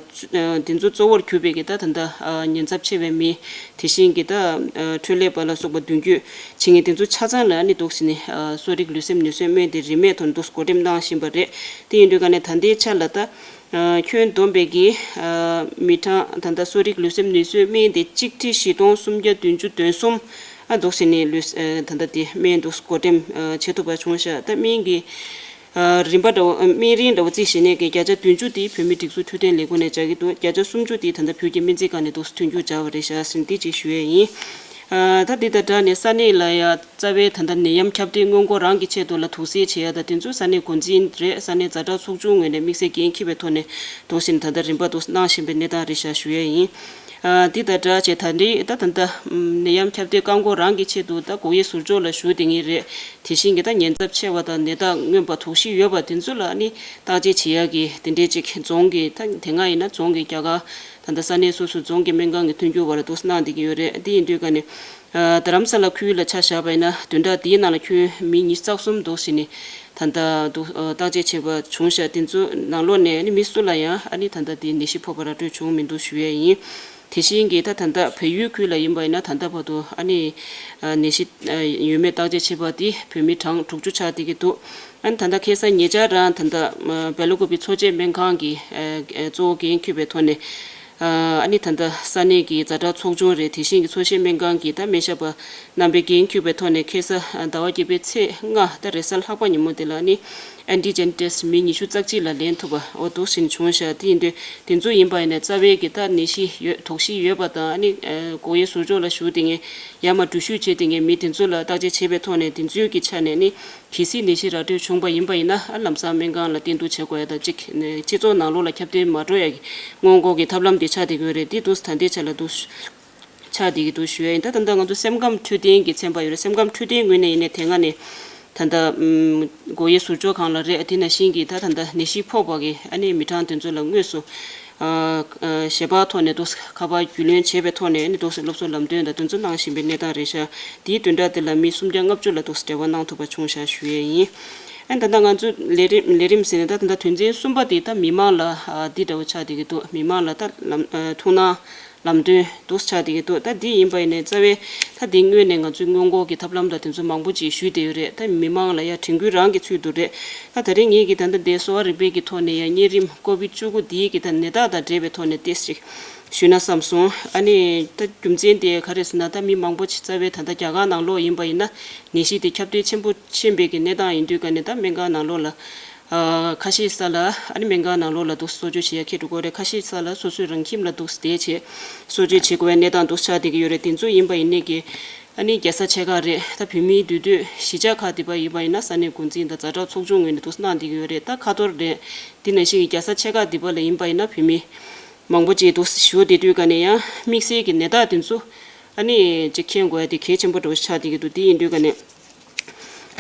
དེ་ཚོ་གཙོ་བོར་གྱུར་པའི་གི་ད་ད་ལྟ་ཉེན་ཚབས་ཆེ་བའི་མི་དེ་བཞིན་གྱི་ད་འཕྲོད་ལས་པ་ལ་སོགས་པ་མདུན་སྐྱོད་བྱེད་མཁན་དེ་ཚོ་ཆ་ཚང་ལ་ཨ་ནི་འདུག་ཟེར་ནས་གསོ་རིག་ལུས་སེམས་ནུས་གསོའི་སྨན་དེ་རིན་མེད་ཐོག་ནས་འདུག་བགོ་འགྲེམས་གནང་བཞིན་པ་རེད། དེ་ཡིན་དུས་ག་ནས་ད་ལྟའི་ཆ་ལ་ད་ཁྱོན་བསྡོམས་པའི་གི་མི་གྲངས་ད་ལྟ་གསོ་རིག་ལུས་སེམས་ནུས་གསོའི་སྨན་དེ་གཅིག་ཁྲི་བཞི་སྟོང་སུམ་བརྒྱ་བདུན་ཅུ་དོན་གསུམ་ཨ་འདུག་ཟེར་ནས་ལུས་ད་ལྟ་དེ་སྨན་འདུག་བགོ་འགྲེམས་བྱེད་ཐུབ་པ་བྱུང་ཤག་ད་སྨན་གྱི་རིམ་པ་འདྲ་བོ་སྨན་རིན་འདྲ་བོ་རྩིས་བྱས་ནས་ཀྱི་བརྒྱ་ཆ་བདུན་ཅུ་དེ་བོད་མིའི་སྒྲིག་འཛུགས་འཕྲོད་བསྟེན་ལས་ཁུངས་ནས་རྒྱག་གི་འདུག་བརྒྱ་ཆ་སུམ་ཅུ་དེ་ད་ལྟ་བོད་ཀྱི་སྨན་རྩིས་ཁང་ནས་འདུག་མཐུན་འགྱུར་སྦྱར་བ་རེད་ཤག་ཟེར་འདི་གཅིག་ཞུ་ཡས་ཡིན། ད་འདི་དང་སྦྲགས་ནས་ས་གནས་ལ་ཡ་རྩ་བའི་ད་ལྟ་ནད་ཡམས་ཁྱབ་གདལ་སྔོན་འགོག་རང་གི་ཆེད་དུ་ལ་དུག་སེལ་བྱེད་ཡ་ད་དེ་ཚོ་ས་གནས་འགོ་འཛིན་རེད། ས་གནས་ཛ་དྲག་ཚོགས་ཆུང་ངོས་ནས་དམིགས་བསལ་འགན་འཁྱེར་བའི་ཐོག་ནས་འདུག་ཟེར་ནས་ད་ལྟ་རིམ་པ་འདུག་གནང་བཞིན་པའི་གནས་སྟངས་རེད་ཤག་ཞུ་ཡས་ཡིན། འདི་དང་སྦྲགས་བྱས་ད་རེས་ད་ད་ལྟ་ནད་ཡམས་ཁྱབ་གདལ་བཀག་འགོག་རང་གི་ཆེད་དུ་ད་སྒོ་དབྱེ་ཟུར་འཇོག་ལ་ཞུགས་བསྡད་མཁན་རེད། དེ་བཞིན་གྱི་ད་ཉེན་ཚབས་ཆེ་བ་དང་ནད་རྟགས་མངོན་པ་དོགས་གཞི་ཡོད་པ་དེ་ཚོ་ལ་ཨ་ནི་བརྟག་དཔྱད་བྱེད་ཡག་གི་དེ་འདྲའི་ཅིག་རྫོང་གི་ད་དེ་སྔ་ཡིན་ན་རྫོང་གི་རྒྱ་གར་ད་ལྟ་ས་གནས་སོ་སོའི་རྫོང་གི་སྨན་ཁང་གི་མཐུན་འགྱུར་བར་དུ་གནང་བསྡད་ཀྱི་ཡོད་རེད། དེ་ཡིན་དུས་ག་ནས་རྡ་རམ་ས་ལ་ཁུལ་ལ་ཆ་བཞག་པ་ཡིན་ན་བདུན་ཕྲག་འདིའི་ནང་ལ་ཁྱོན་མི་ཉི་ཤུ་རྩ་གསུམ་འདུག་ཟེར་ནས་ད་ལྟ་འདུག་བརྟག་དཔྱད་བྱས་པ་བྱུང་ཤག་དེ་ཚོ་ནང་ལོགས་ནས་ཨ་ནི་མི་སུ་ལ་ཡང་ཨ་ནི་ད་ལྟ་དེ་ནད་གཞི་ཕོག་པ་ར་སྤྲོད་བྱུང་མི་འདུག་ཞུ་ཡས་ཡིན། དེ་བཞིན་གྱི་ད་ད་ལྟ་བལ་ཡུལ་ཁུལ་ལ་ཡིན་པ་ཡིན་ན་ད་ལྟ་བར་དུ་ཨ་ནི་ནད་གཞི་ཡོད་མེད་བརྟག་དཔྱད་བྱེད་པ་དེ་བོད་མི་གྲངས་དྲུག་ཅུ་ཆགས་བསྡད་ཀྱི་འདུག་ཨ་ནི་ད་ལྟ་ཁ་སང་ཉེ་ཆར་རང་ད་ལྟ་སྦེལ་ཀོབ་པི་འཚོ་བྱེད་སྨན་ཁང་གི་གཙོ་བོ་འགན་འཁྱེར་བའི་ཐོག་ནས་ཨ་ནི་ད་ལྟ་ས་གནས་ཀྱི་ཛ་དྲག་ཚོགས་ཆུང་རེད། དེ་བཞིན་གྱི་འཚོ་བྱེད་སྨན་ཁང་གི་ད་སྨན་ཞབས་པ་རྣམ་པའི་འགན་འཁྱེར་བའི་ཐོག་ནས་ཁ་སང་ཟླ་བ་བརྒྱད་པའི་ཚེས་ལྔ་ད་རེས་གཟའ་ལྷག་པ་ཉིན་མོ་དེ་ལ་ཨ་ནི་ཨན་ཏི་ཇེན་ཊེ་སི་མི་ཉི་ཤུ་རྩ་གཅིག་ལ་ལེན་ཐུབ་པ་འོ་འདུག་ཟིན་བྱུང་ཤག་དེ་ཡིན་དུས་དེ་ཚོ་ཡིན་པ་ཡིན་ན་རྩ་བའི་གི་ད་ནད་གཞི་ཡོད་དོགས་གཞི་ཡོད་པ་དང་ཨ་ནི་སྒོ་དབྱེ་ཟུར་འཇོག་ལ་ཞུགས་བསྡད་མཁན་ཡར་མར་འགྲུལ་བཞུད་བྱེད་བསྡད་མཁན་མི་དེ་ཚོ་ལ་བརྟག་དཔྱད་བྱེད་པའི་ཐོག་ནས་དེ་ཚོའི་གི་ཆ་ནས་ནི་གལ་སྲིད་ནད་གཞི་ར་སྤྲོད་བྱུང་པ་ཡིན་པ་ཡིན་ན་ཨ་ལམ་སང་སྨན་ཁང་ལ་བསྟེན་གཏུགས་བྱེད་དགོས་ཡ་དང་གཅིག་སྤྱི་ཚོགས་ནང་ལོགས་ལ་ཁྱབ་གདལ་མ་འགྲོ་ཡ་གི་སྔོན་འགོག་གི་ཐབས་ལམ་དེ་ཆགས་བསྡད་ཀྱི་ཡོད་རེད། དེ་འདུག་ད་ལྟའི་ཆ་ལ་འདུག་ཆགས་བསྡད་ཀྱི་འདུག་ཞུ་ཡ་ཡིན། ད་ད་ལྟ་ང་ཚོ་སེམས་ཁམས་འཕྲོད་བསྟེན་གྱི་ཚན་པ་ཡོད་རེད། སེམས་ཁམས་འཕྲོད་བསྟེན་ངོས་ནས་ཡིན་ནའི་དེ་སྔ་ནས་ད་ལྟ་ཨམ་སྒོ་དབྱེ་ཟུར་འཇོག་ཁང་ལ་རེད། དེ་ནང་བཞིན་གྱི་ད་ད་ལྟ་ནད་གཞི་ཕོག་པ་གི་ཨ་ནི་མི་གྲངས་དེ་ཚོ་ལ་དངོས་སུ་ཨ་ཨ་ཞལ་པར་ཐོག་ནས་འདུག་ཁ་པར་རྒྱུས་ལོན་བྱས་པའི་ཐོག་ནས་ཨ་ནི་འདུག་སློབ་གསོ་ལམ་སྟོན་དང་དེ་ཚོ་གནང་བཞིན་པའི་གནས་སྟངས་རེད་ཤག་དེའི་བདུན་ཕྲག་དེ་ལ་མི་སུམ་བརྒྱ་ལྔ་བཅུ་ལ་འདུག་འབྲེལ་བ་གནང་ཐུབ་པ་བྱུང་ཤག་ཞུ་ཡས་ཡིན། ཨ་ནི་ད་ལྟ་ང་ཚོ་ལས་རིམ་ལས་རིམ་ཟེར་ནས་ད་ད་ལྟ་དོན་ཚན་གསུམ་པ་དེ་ད་མི་མང་ལ་ཨ་འདི་འདྲ་བོ་ཆགས་བསྡད་ཀྱི་འདུག་མི་མང་ལ་ད་ལམ་ཨ་ཐུགས་སྣང་ལམ་སྟོན་འདུག་ཆགས་བསྡད་ཀྱི་འདུག་ད་འདི་ཡིན་པ་ཡིན་ནའི་རྩ་བའི་ད་འདི་སྔོན་ནས་ང་ཚོས་སྔོན་འགོག་གི་ཐབས་ལམ་དང་དེ་ཚོ་མང་པོ་ཅིག་ཞུས་བསྡད་ཡོད་རེད། ད་མི་མང་ལ་ཡ་དྲན་སྐུལ་རང་གི་ཚུལ་དུ་རེད། ད་ད་རེས་ངེད་ཀྱིས་ད་ལྟ་འདི་གསོ་བ་རིག་པའི་གི་ཐོག་ནས་ཡ་གཉན་རིམས་ཀོ་བིད་བཅུ་དགུ་འདིའི་གི་ད་ནད་རྟགས་དང་འབྲེལ་བའི་ཐོག་ནས་ཏོག་ཙམ་ཞུས་ན་བསམ་སོང་། ཨ་ནི་ད་རྒྱུ་མཚན་དེ་ག་རེ་ཟེར་ན་ད་མི་མང་པོ་ཅིག་རྩ་བའི་ད་ལྟ་རྒྱ་གར་ནང་ལོགས་ཡིན་པ་ཡིན་ན་ནད་གཞི་དེ་ཁྱབ་གདལ་ཆེན་པོ་ཕྱིན་པའི་གི་གནས་སྟངས་ཡིན་དུས་ག་ནས་ད་སྨན་ཁང་ནང་ལོགས་ལ་ཨ་ཁ་ཤས་ས་ལ་ཨ་ནི་སྨན་ཁང་ནང་ལོགས་ལ་འདུག་གསོ་བཅོས་བྱེད་ཡ་ཁེལ་འགྲོ་གི་རེད། ཁ་ཤས་ས་ལ་སོ་སོའི་རང་ཁྱིམ་ལ་འདུག་བསྡད་བྱས་གསོ་བཅོས་བྱེད་དགོས་པའི་གནས་སྟངས་འདུག་ཆགས་བསྡད་ཀྱི་ཡོད་རེད། དེ་ཚོ་ཡིན་པ་ཡིན་ནའི་གི་ཨ་ནི་རྒྱལ་ས་ཆེ་ཁག་རེད། ད་བོད་མིའི་འདུས་སྡོད་གཞིས་ཆགས་ཁག་དེ་པ་ཡིན་པ་ཡིན་ན་ས་གནས་འགོ་འཛིན་དང་ཛ་དྲག་ཚོགས་ཆུང་ངོས་ནས་འདུག་གནང་བསྡད་ཀྱི་ཡོད་རེད། ད་ཁ་ཐོར་རེད། དེ་ནང་བཞིན་གྱི་རྒྱལ་ས་ཆེ་ཁག་དེ་པ་ལ་ཡིན་པ་ཡིན་ན་བོད་མི་མང་པོ་ཅིག་འདུག་ཞུ་བསྡད་དུས་ག་ནས་ཡང་དམིགས་བསལ་གྱི་ནད་རྟགས་དེ་ཚོ་ཨ་ནི་ཅིག་མཁྱེན་དགོས་ཡ་དེ་གལ་ཆེན་པོ་འདྲ་བོ་ཆགས་བསྡད་ཀྱི་འདུག་དེ་ཡིན་དུས་ག་ནས་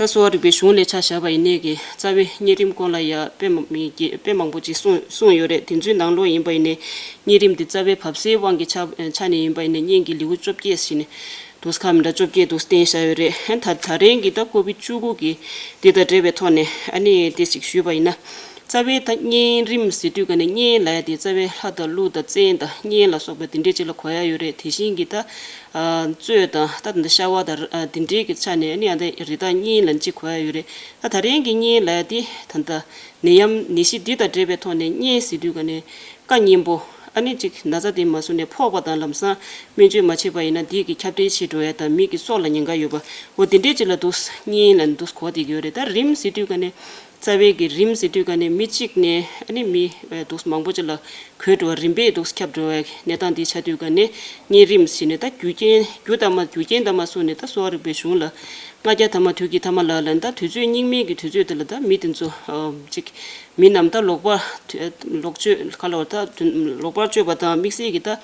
ད་གསོ་བ་རིག་པའི་གཞུང་ལ་ཆ་བཞག་པ་ཡིན་ནའི་གི་རྩ་བའི་གཉན་རིམས་སྐོར་ལ་ཡ་དཔེ་མ་མི་གི་དཔེ་མང་པོ་ཅིག་གསུངས་གསུངས་ཡོད་རེད། དེ་ཚོའི་ནང་ལོགས་ཡིན་པ་ཡིན་ནའི་གཉན་རིམས་འདི་རྩ་བའི་བབས་སའི་དབང་གི་ཆ་ཆ་ནས་ཡིན་པ་ཡིན་ནའི་གཉན་གྱི་ལེའུ་བཅོ་བརྒྱད་ཟེར་ནས་འདུག་ཁ་མི་འདྲ་བཅོ་བརྒྱད་འདུག་བསྟན་བཞག་ཡོད་རེད། ད་ད་རིང་གི་ད་ཀོ་བིད་བཅུ་དགུ་གི་འདི་དང་འབྲེལ་བའི་ཐོག་ནས་ཨ་ནི་དེ་ཞིག་ཞུས་པ་ཡིན་ན། རྩ་བའི་ད་གཉན་རིམས་ཟེར་དུས་ག་ནས་གཉན་ལབ་ཡ་དེ་རྩ་བའི་ལྷ་དང་ཀླུ་དང་བཙན་དང་གཉན་ལ་སོགས་པ་དེ་འདྲས་ཅིག་ལ་གོ་ཡ་ཡོད་རེད། དེ་བཞིན་གྱི་ད་ཨ་གཙོད་དང་ད་དེ་འདྲ་ཤ་བ་དང་ཨ་དེ་འདྲས་ཀྱི་ཆ་ནས་ཨ་ནི་ཨ་ད་རི་དྭགས་གཉན་ལ་ཅིག་གོ་ཡ་ཡོད་རེད། ད་ད་རིང་གི་གཉན་ལབ་ཡ་དེ་ད་ད་ནད་ཡམས་ནད་གཞི་འདི་དང་འབྲེལ་བའི་ཐོག་ནས་གཉན་ཟེར་དུས་ག་ནས་བཀའ་གཉན་པོ་ཨ་ནི་ཅིག་ན་ཚ་དེ་མ་བཟུང་ནས་ཕོག་པ་དང་ལམ་སང་སྨན་བཅོས་མ་བྱས་པ་ཡིན་ན་འདི་གི་ཁྱབ་གདལ་ཆེ་འགྲོ་ཡ་དང་མི་གི་སྲོག་ལ་ཉེན་ཁ་ཡོད་པ་འོ་དེ་འདྲས་ཅིག་ལ་འདུག་གཉན་ལ་འདུག་གོ་བསྡད་ཀྱི་ཡོད་རེད། ད་རིམས་ཟེར་དུས་ག་ནས། རྩ་བའི་གི་རིམས་ཟེར་དུས་ག་ནས་མི་གཅིག་ནས་ཨ་ནི་མི་ཨ་འདུག་མང་པོ་ཅིག་ལ་འགོས་འགྲོ་བ་རིམ་པས་འདུག་ཁྱབ་འགྲོ་བའི་གནས་སྟངས་འདི་ཆགས་དུས་ག་ནས་གཉན་རིམས་ཟེར་ནས་ད་རྒྱུ་རྐྱེན་རྒྱུ་ལྟ་མ་རྒྱུ་རྐྱེན་ལྟ་མ་སོང་ནས་ད་གསོ་བ་རིག་པའི་གཞུང་ལ་ལྔ་བརྒྱ་ཐ་མ་དུས་ཀྱི་ཐ་མ་ལ་ལ་ད་དུས་ཚོད་སྙིགས་མའི་གི་དུས་ཚོད་དེ་ལ་ད་མི་དེ་ཚོ་ཨ་ཅིག་མི་རྣམས་ད་ལོག་པར་ལོག་སྤྱོད་ག་ལ་བ་ད་ལོག་པར་སྤྱོད་པ་དང་དམིགས་བསལ་གྱི་ད།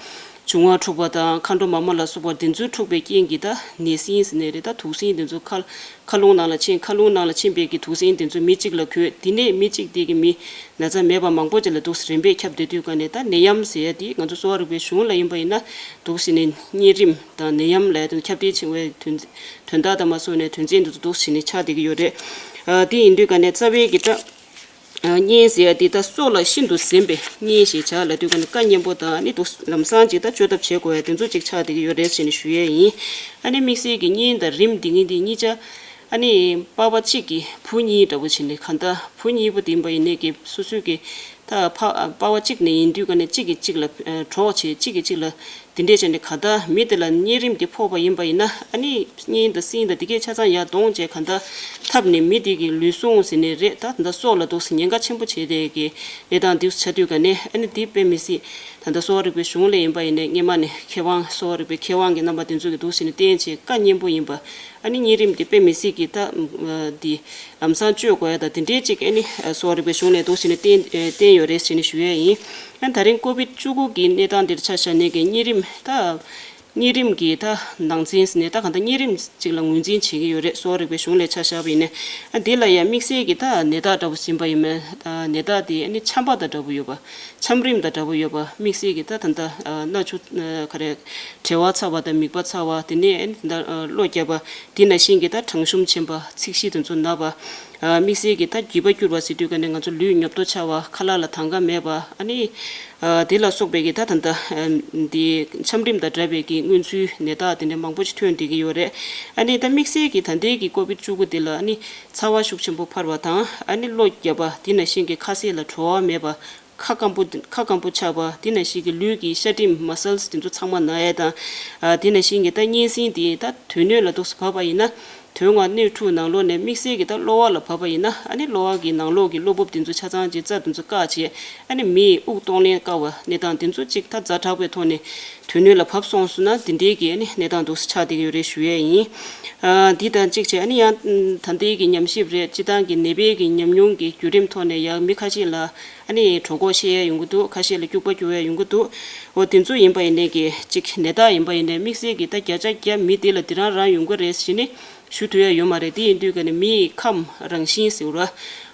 འབྱུང་བ་འཁྲུགས་པ་དང་མཁའ་འགྲོ་མ་མ་ལ་སོགས་པ་འདི་ཚོའི་འཁྲུགས་པའི་རྐྱེན་གྱིས་ད་ནད་སྲིན་ཟེར་ནས་རེད། ད་དུག་སྲིན་འདི་ཚོ་མཁའ་མཁའ་རླུང་ནང་ལ་ཕྱིན། མཁའ་རླུང་ནང་ལ་ཕྱིན་པའི་གི་དུག་སྲིན་འདི་ཚོ་མི་གཅིག་ལ་འགོས། དེ་ནས་མི་གཅིག་དེ་གི་མི་ན་ཚ་མེད་པ་མང་པོ་ཅིག་ལ་འདུག་སེ་རིམ་པས་ཁྱབ་བསྡད་དུས་ཀ་ནས། ད་ནད་ཡམས་ཟེར་ཡ་དེ་ང་ཚོ་གསོ་བ་རིག་པའི་གཞུང་ལ་ཡིན་པ་ཡིན་ན་འདུག་སེ་ནས་གཉན་རིམས་དང་ནད་ཡམས་ལབ་ཡ་དེ་ཁྱབ་གདལ་ཆེ་བའི་དོན་དོན་དག་དང་མ་སོགས་ནས་དོན་ཚན་འདི་ཚོ་འདུག་སེ་ནས་ཆགས་བསྡད་ཀྱི་ཡོད་རེད། ཨ། དེ་ཡིན་དུས་ཀ་ནས་རྩ་བའི་གི་ད་གཉན་ཟེར་ཡ་དེ་ད་སྲོག་ལ་ཤིན་ཏུ་གཟན་པའི་གཉན་ཞེས་བྱ་ལབ་དུས་ཀ་ནས་བཀའ་གཉན་པོ་དང་ནི་འདུག་ལམ་སང་ཅིག་ད་བཅོས་ཐབས་བྱེད་དགོས་ཡ་དེ་ཚོ་ཅིག་ཆགས་བསྡད་ཀྱི་ཡོད་རེད་ཟེར་ནས་ཞུ་ཡས་ཡིན། ཨ་ནི་དམིགས་བསལ་གྱི་གཉན་དང་རིམས་འདི་གཉིས་འདི་གཉིས་ཆ་ཨ་ནི་པ་ཕ་གཅིག་གི་བུ་གཉིས་འདྲ་པོ་བྱས་ནས། གང་ལྟར་བུ་གཉིས་པོ་དེ་ཡིན་པ་ཡིན་ནའི་གི་སོ་སོའི་གི་ད་ཕ་པ་ཕ་གཅིག་ནས་ཡིན་དུས་ཀ་ནས་གཅིག་གིས་གཅིག་ལ་གྲོགས་བྱེད། གཅིག་གིས་གཅིག་ལ་དེ་འདྲས་བྱས་ནས། གང་ལྟར་མི་དེ་ལ་གཉན་རིམས་དེ་ཕོག་པ་ཡིན་པ་ཡིན་ན། ཨ་ནི་གཉན་དང་སྲིན་དང་དེ་གས་ཆ་ཚང་ཡར་གདོང་བཅས་གང་ལྟར་འཐབ་ནས་མི་དེ་གི་ལུས་ཟུངས་ཟེར་ནས་རེད། ད་ད་སྲོག་ལ་འདུག་སེ་ཉེན་ཁ་ཆེན་པོ་བྱེད་བསྡད་ཀྱི་གནས་སྟངས་འདི་ཆགས་དུས་ཀ་ནས། ཨ་ནི་དེ་དཔེ་མི་སྲིད་ད་ལྟ་གསོ་བ་རིག་པའི་གཞུང་ལ་ཡིན་པ་ཡིན་ནའི་སྔས་མ་ནས་མཁས་དབང་གསོ་བ་རིག་པའི་མཁས་དབང་གི་རྣམ་པ་དེ་ཚོ་གིས་འདུག་སེ་ནས་བསྟན་བྱས་བཀའ་གཉན་པོ་ཡིན་པ། ཨ་ནི་གཉན་རིམས་དེ་དཔེ་མི་སྲིད་ཀྱི་ད་འདི་ལམ་སང་བཅོས་དགོས་ཡ་དང་དེ་འདྲའི་ཅིག་ཨ་ནི་གསོ་བ་རིག་པའི་གཞུང་ནས་འདུག་སེ་ནས་བསྟན་བསྟན་ཡོད་རེད་ཟེར་ནས་ཞུ་ཡས་ཡིན། ཨ་ནི་ད་རིང་ཀོ་བིད་བཅུ་དགུ་གི་གནས་སྟངས་འདིར་ཆ་བཞག་ནས་ཀྱི་གཉན་རིམས་ད་གཉན་རིམས་ཀྱི་ད་ནང་ཚན་ཟེར་ནས་ད་གང་ལྟར་གཉན་རིམས་ཅིག་ལ་ངོས་འཛིན་བྱེད་ཀྱི་ཡོད་རེད། གསོ་བ་རིག་པའི་གཞུང་ལ་ཆ་བཞག་པ་ཡིན་ན། ཨ་འདི་ལ་ཡང་དམིགས་བསལ་གྱི་ད་ནད་རྟགས་འདྲ་པོ་ཟིན་པ་ཡིན་མིན། ནད་རྟགས་དེ་ཨ་ནི་ཆམ་པ་དང་འདྲ་པོ་ཡོད་པ། ཆམ་རིམས་དང་འདྲ་པོ་ཡོད་པ། དམིགས་བསལ་གྱི་ད་ད་ལྟ་སྣ་ཆུ་ག་རེ་གྲེ་བ་ཚ་བ་དང་མིད་པ་ཚ་བ། དེ་ནས་ཨ་ནི་ད་ལྟ་གློ་རྒྱག་པ། དེ་ནང་བཞིན་གྱི་ད་གྲང་ཤུམ་ཆེན་པ། ཚིགས་གཞི་དེ་ཚོ་ན་བ། དམིགས་བསལ་གྱི་ད་འགྱིས་པ་སྐྱུར་བ་ཟེར་དུས་ཀ་ནས་ང་ཚོ་ལུས་ཉོབ་ཏོ་ཆགས་པ། ཁ་ལག་ལ་དང་ག་མེད་པ། ཨ་ནི་དེ་ལ་སོགས་པའི་གི་ད་ད་ལྟ་འདི་ཆམ་རིམས་དང་འདྲ་བའི་གི་མངོན་ཚུལ་ནད་རྟགས་དེ་འདྲ་མང་པོ་ཞིག་ཐོན་བསྡད་ཀྱི་ཡོད་རེད། ཨ་ནི་ད་དམིགས་བསལ་གྱི་ད་ལྟའི་གི་ཀོ་བིད་བཅུ་དགུ་འདི་ལ་ཨ་ནི་ཚ་བ་ཤུགས་ཆེན་པོ་འཕར་བ་དང་། ཨ་ནི་གློ་རྒྱག་པ། དེ་ནང་བཞིན་གྱི་ཁ་ཟས་ལ་བྲོ་བ་མེད་པ། ཁ་སྐམ་པོ་ཁ་སྐམ་པོ་ཆགས་པ། དེ་ནང་བཞིན་གྱི་ལུས་ཀྱི་ཤ་སྒྲིམ་མ་སལ་སི་དེ་ཚོ་ཚང་མ་ན་ཡས་དང་། ཨ་དེ་ནང་བཞིན་གྱི་ད་གཉན་སྲིན་དེ་ད་དོན་སྣོད་ལ་འདུག་སེ་བབས་པ་ཡིན་ན། དོན་ལྔ་སྣོད་དྲུག་ནང་ལོགས་ནས་དམིགས་བསལ་གྱི་ད་གློ་བ་ལ་བབས་པ་ཡིན་ན། ཨ་ནི་གློ་བ་གི་ནང་ལོགས་ཀྱི་གློ་འབུབ་དེ་ཚོ་ཆ་ཚང་གི་རྩ་དེ་ཚོ་བཀག་བྱས། ཨ་ནི་མིའི་དབུགས་གཏོང་ལེན་དཀའ་བ་གནས་སྟངས་དེ་ཚོ་གཅིག་ད་ཛ་དྲག་པའི་ཐོག་ནས་དོན་སྣོད་ལ་བབས་སོང་སོང་ན། དེ་འདྲའི་གི་ཨ་ནི་གནས་སྟངས་འདུག་སེ་ཆགས་བསྡད་ཀྱི་ཡོད་རེད་ཞུ་ཡས་ཡིན། ཨ་འདི་དང་གཅིག་བྱས། ཨ་ནི་ཡང་ད་ལྟའི་གི་ཉམས་ཞིབ་རེད། སྤྱི་བཏང་གི་ནད་པའི་གི་ཉམས་མྱོང་གི་བརྒྱུད་རིམ་ཐོག་ནས་ཡང་མི་ཁ་ཤས་ལ་ཨ་ནི་གྲོད་ཁོག་བཤལ་ཡས་ཡོང་གི་འདུག་ཁ་ཤས་ལ་སྐྱུག་པ་སྐྱུག་ཡས་ཡོང་གི་འདུག་འོ་དེ་ཚོ་ཡིན་པ་ཡིན་ནའི་གི་གཅིག་ནད་རྟགས་ཡིན་པ་ཡིན་ནའི་དམིགས་བསལ་གྱི་ད་བརྒྱ་ཆ་བརྒྱ་མི་དེ་ལ་དེ་རང་རང་ཡོང་གི་རེད་ཟེར་ནས་ཞུ་ཐུབ་ཡ་ཡོད་མ་རེད། དེ་ཡིན་དུས་ཀ་ནས་མི་ཡི་ཁམས་རང་བཞིན་ཟེར་བ།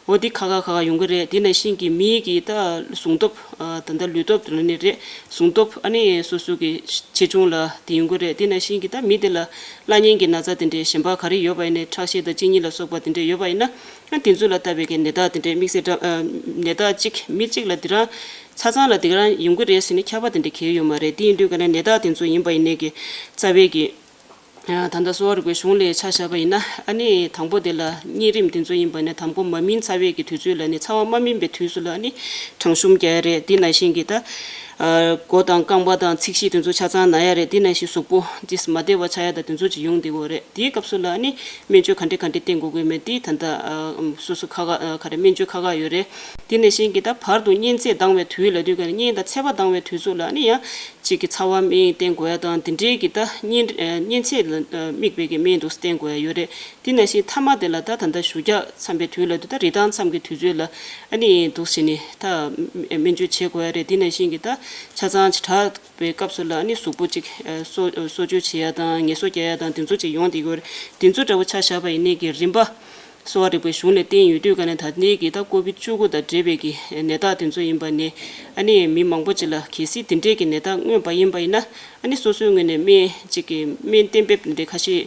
འོ་དེ་ཁ་ཁ་ཁ་ཁ་ཡོང་གི་རེད། དེ་ནང་བཞིན་གྱི་མི་གི་ད་ཟུངས་སྟོབས། ཨ་ད་ལྟ་ལུས་སྟོབས་དེ་ལ་ནི་རེད། ཟུངས་སྟོབས་ཨ་ནི་སོ་སོ་གི་ཆེ་ཆུང་ལ་དེ་ཡོང་གི་རེད། དེ་ནང་བཞིན་གྱི་ད་མི་དེ་ལ་བླ་གཉན་གྱི་ན་ཚ་དེ་འདྲའི་གཞན་པ་ག་རེ་ཡོད་པ་ཡིན་ནའི། ཁྲག་ཤེད་དང་གཅིན་སྙི་ལ་སོགས་པ་དེ་འདྲ་ཡོད་པ་ཡིན་ན། ཨ་དེ་ཚོ་ལ་ལྟ་བའི་གི་ནད་རྟགས་དེ་འདྲའི་དམིགས་བསལ་འདྲ། ཨ་ནད་རྟགས་གཅིག་མི་གཅིག་ལ་དེ་རང་ཆ་ཚང་ལ་དེ་ག་རང་ཡོང་གི་རེད་ཟེར་ནས་ཁྱབ་པ་དེ་འདྲ་གང་ཡང་ཡོད་མ་རེད། དེ་ཡིན་དུས་ཀ་ནས་ནད་རྟགས་དེ་ཚོ་ཡིན་པ་ཡིན་ནའི་གི་རྩ་བའི་གི་ཨ་ད་ལྟ་གསོ་བ་རིག་པའི་གཞུང་ལ་ཆ་བཞག་པ་ཡིན་ན། ཨ་ནི་དང་པོ་དེ་ལ་གཉན་རིམས་དེ་ཚོ་ཡིན་པ་ནས་དང་པོ་མ་སྨིན་ཚར་བའི་གི་དུས་ཚོད་ལ་ནི། ཚ་བ་མ་སྨིན་པའི་དུས་སུ་ལ་ནི་གྲང་ཤུམ་རྒྱག་ཡ་རེད། དེ་ནང་བཞིན་གྱི་ད་ཨ་མགོ་དང་རྐང་པ་དང་ཚིགས་གཞི་དེ་ཚོ་ཆ་ཚང་ན་ཡ་རེད། དེ་ནང་བཞིན་གཟུགས་པོ་ཏིས་མ་བདེ་བ་ཆགས་ཡ་དང་དེ་ཚོ་ཅིག་ཡོང་བསྡད་ཀྱི་ཡོད་རེད། དེའི་སྐབས་སུ་ལ་ནི་སྨན་བཅོས་ག་འདྲ་ག་འདྲ་བསྟེན་དགོས་ཀྱི་མེད་དེ་ད་ལྟ་ཨ་སོ་སོ་ཁག་ཁག་ཨ་ག་རེ་སྨན་བཅོས་ཁག་ཁག་ཡོད་རེད། དེ་ནང་བཞིན་གྱི་ད་བར་དུ་གཉན་ཚད་ལྡང་བའི་དུས་ལ་དུས་ཀ་ནས་གཉན་དང་ཚད་པ་ལྡང་བའི་དུས་སུ་ལ་ནི་ཡང་གཅིག་གི་ཚ་བ་སྨན་བསྟེན་དགོས་ཡ་དང་དེ་འདྲའི་གི་ད་གཉན་ཨ་གཉན་ཚད་ལ་ཨ་དམིགས་པའི་གི་སྨན་དུ་བསྟེན་དགོས་ཡ་ཡོད་རེད། དེ་ནང་བཞིན་མཐའ་མ་དེ་ལ་ད་ད་ལྟ་ཞུ་རྒྱག་མཚམས་པའི་དུས་ལ་དུས་ད་རི་ཐང་མཚམས་ཀྱི་དུས་ཚོད་ལ་ཨ་ནི་འདུག་སེ་ནི་ད་སྨན་བཅོས་བྱེད་དགོས་ཡ་རེད། དེ་ནང་བཞིན་གྱི་ད་ཆ་ཚང་ཅིག་དྲག་པའི་སྐབས་སུ་ལ་ཨ་ནི་གཟུགས་པོ་ཅིག་ཨ་གསོ་གསོ་བཅོས་བྱེད་ཡ་དང་ངལ་གསོ་རྒྱག་ཡ་དང་དེ་ཚོ་ཅིག་ཡོང་བསྡད་ཀྱི་ཡོད་རེད། དེ་ཚོ་འདྲ་པོ་ཆ་བཞག་པ་ཡིན་ནའི་གི་རིམ་པ་གསོ་བ་རིག་པའི་གཞུང་ལ་བརྟེན་ཡོད་དུས་ཀ་ནས་ད་ནས་ཀྱི་ད་ཀོ་བིད་བཅུ་དགུ་དང་འབྲེལ་བའི་གི་ནད་རྟགས་དེ་ཚོ་ཡིན་པ་ནས། ཨ་ནི་མི་མང་པོ་ཅིག་ལ་གལ་སྲིད་དེ་འདྲས་ཀྱི་ནད་རྟགས་མངོན་པ་ཡིན་པ་ཡིན་ན། ཨ་ནི་སོ་སོའི་ངོས་ནས་སྨན་གཅིག་གི་སྨན་གཏན་འབེབས་དེ་འདྲས་ཁ་ཤས་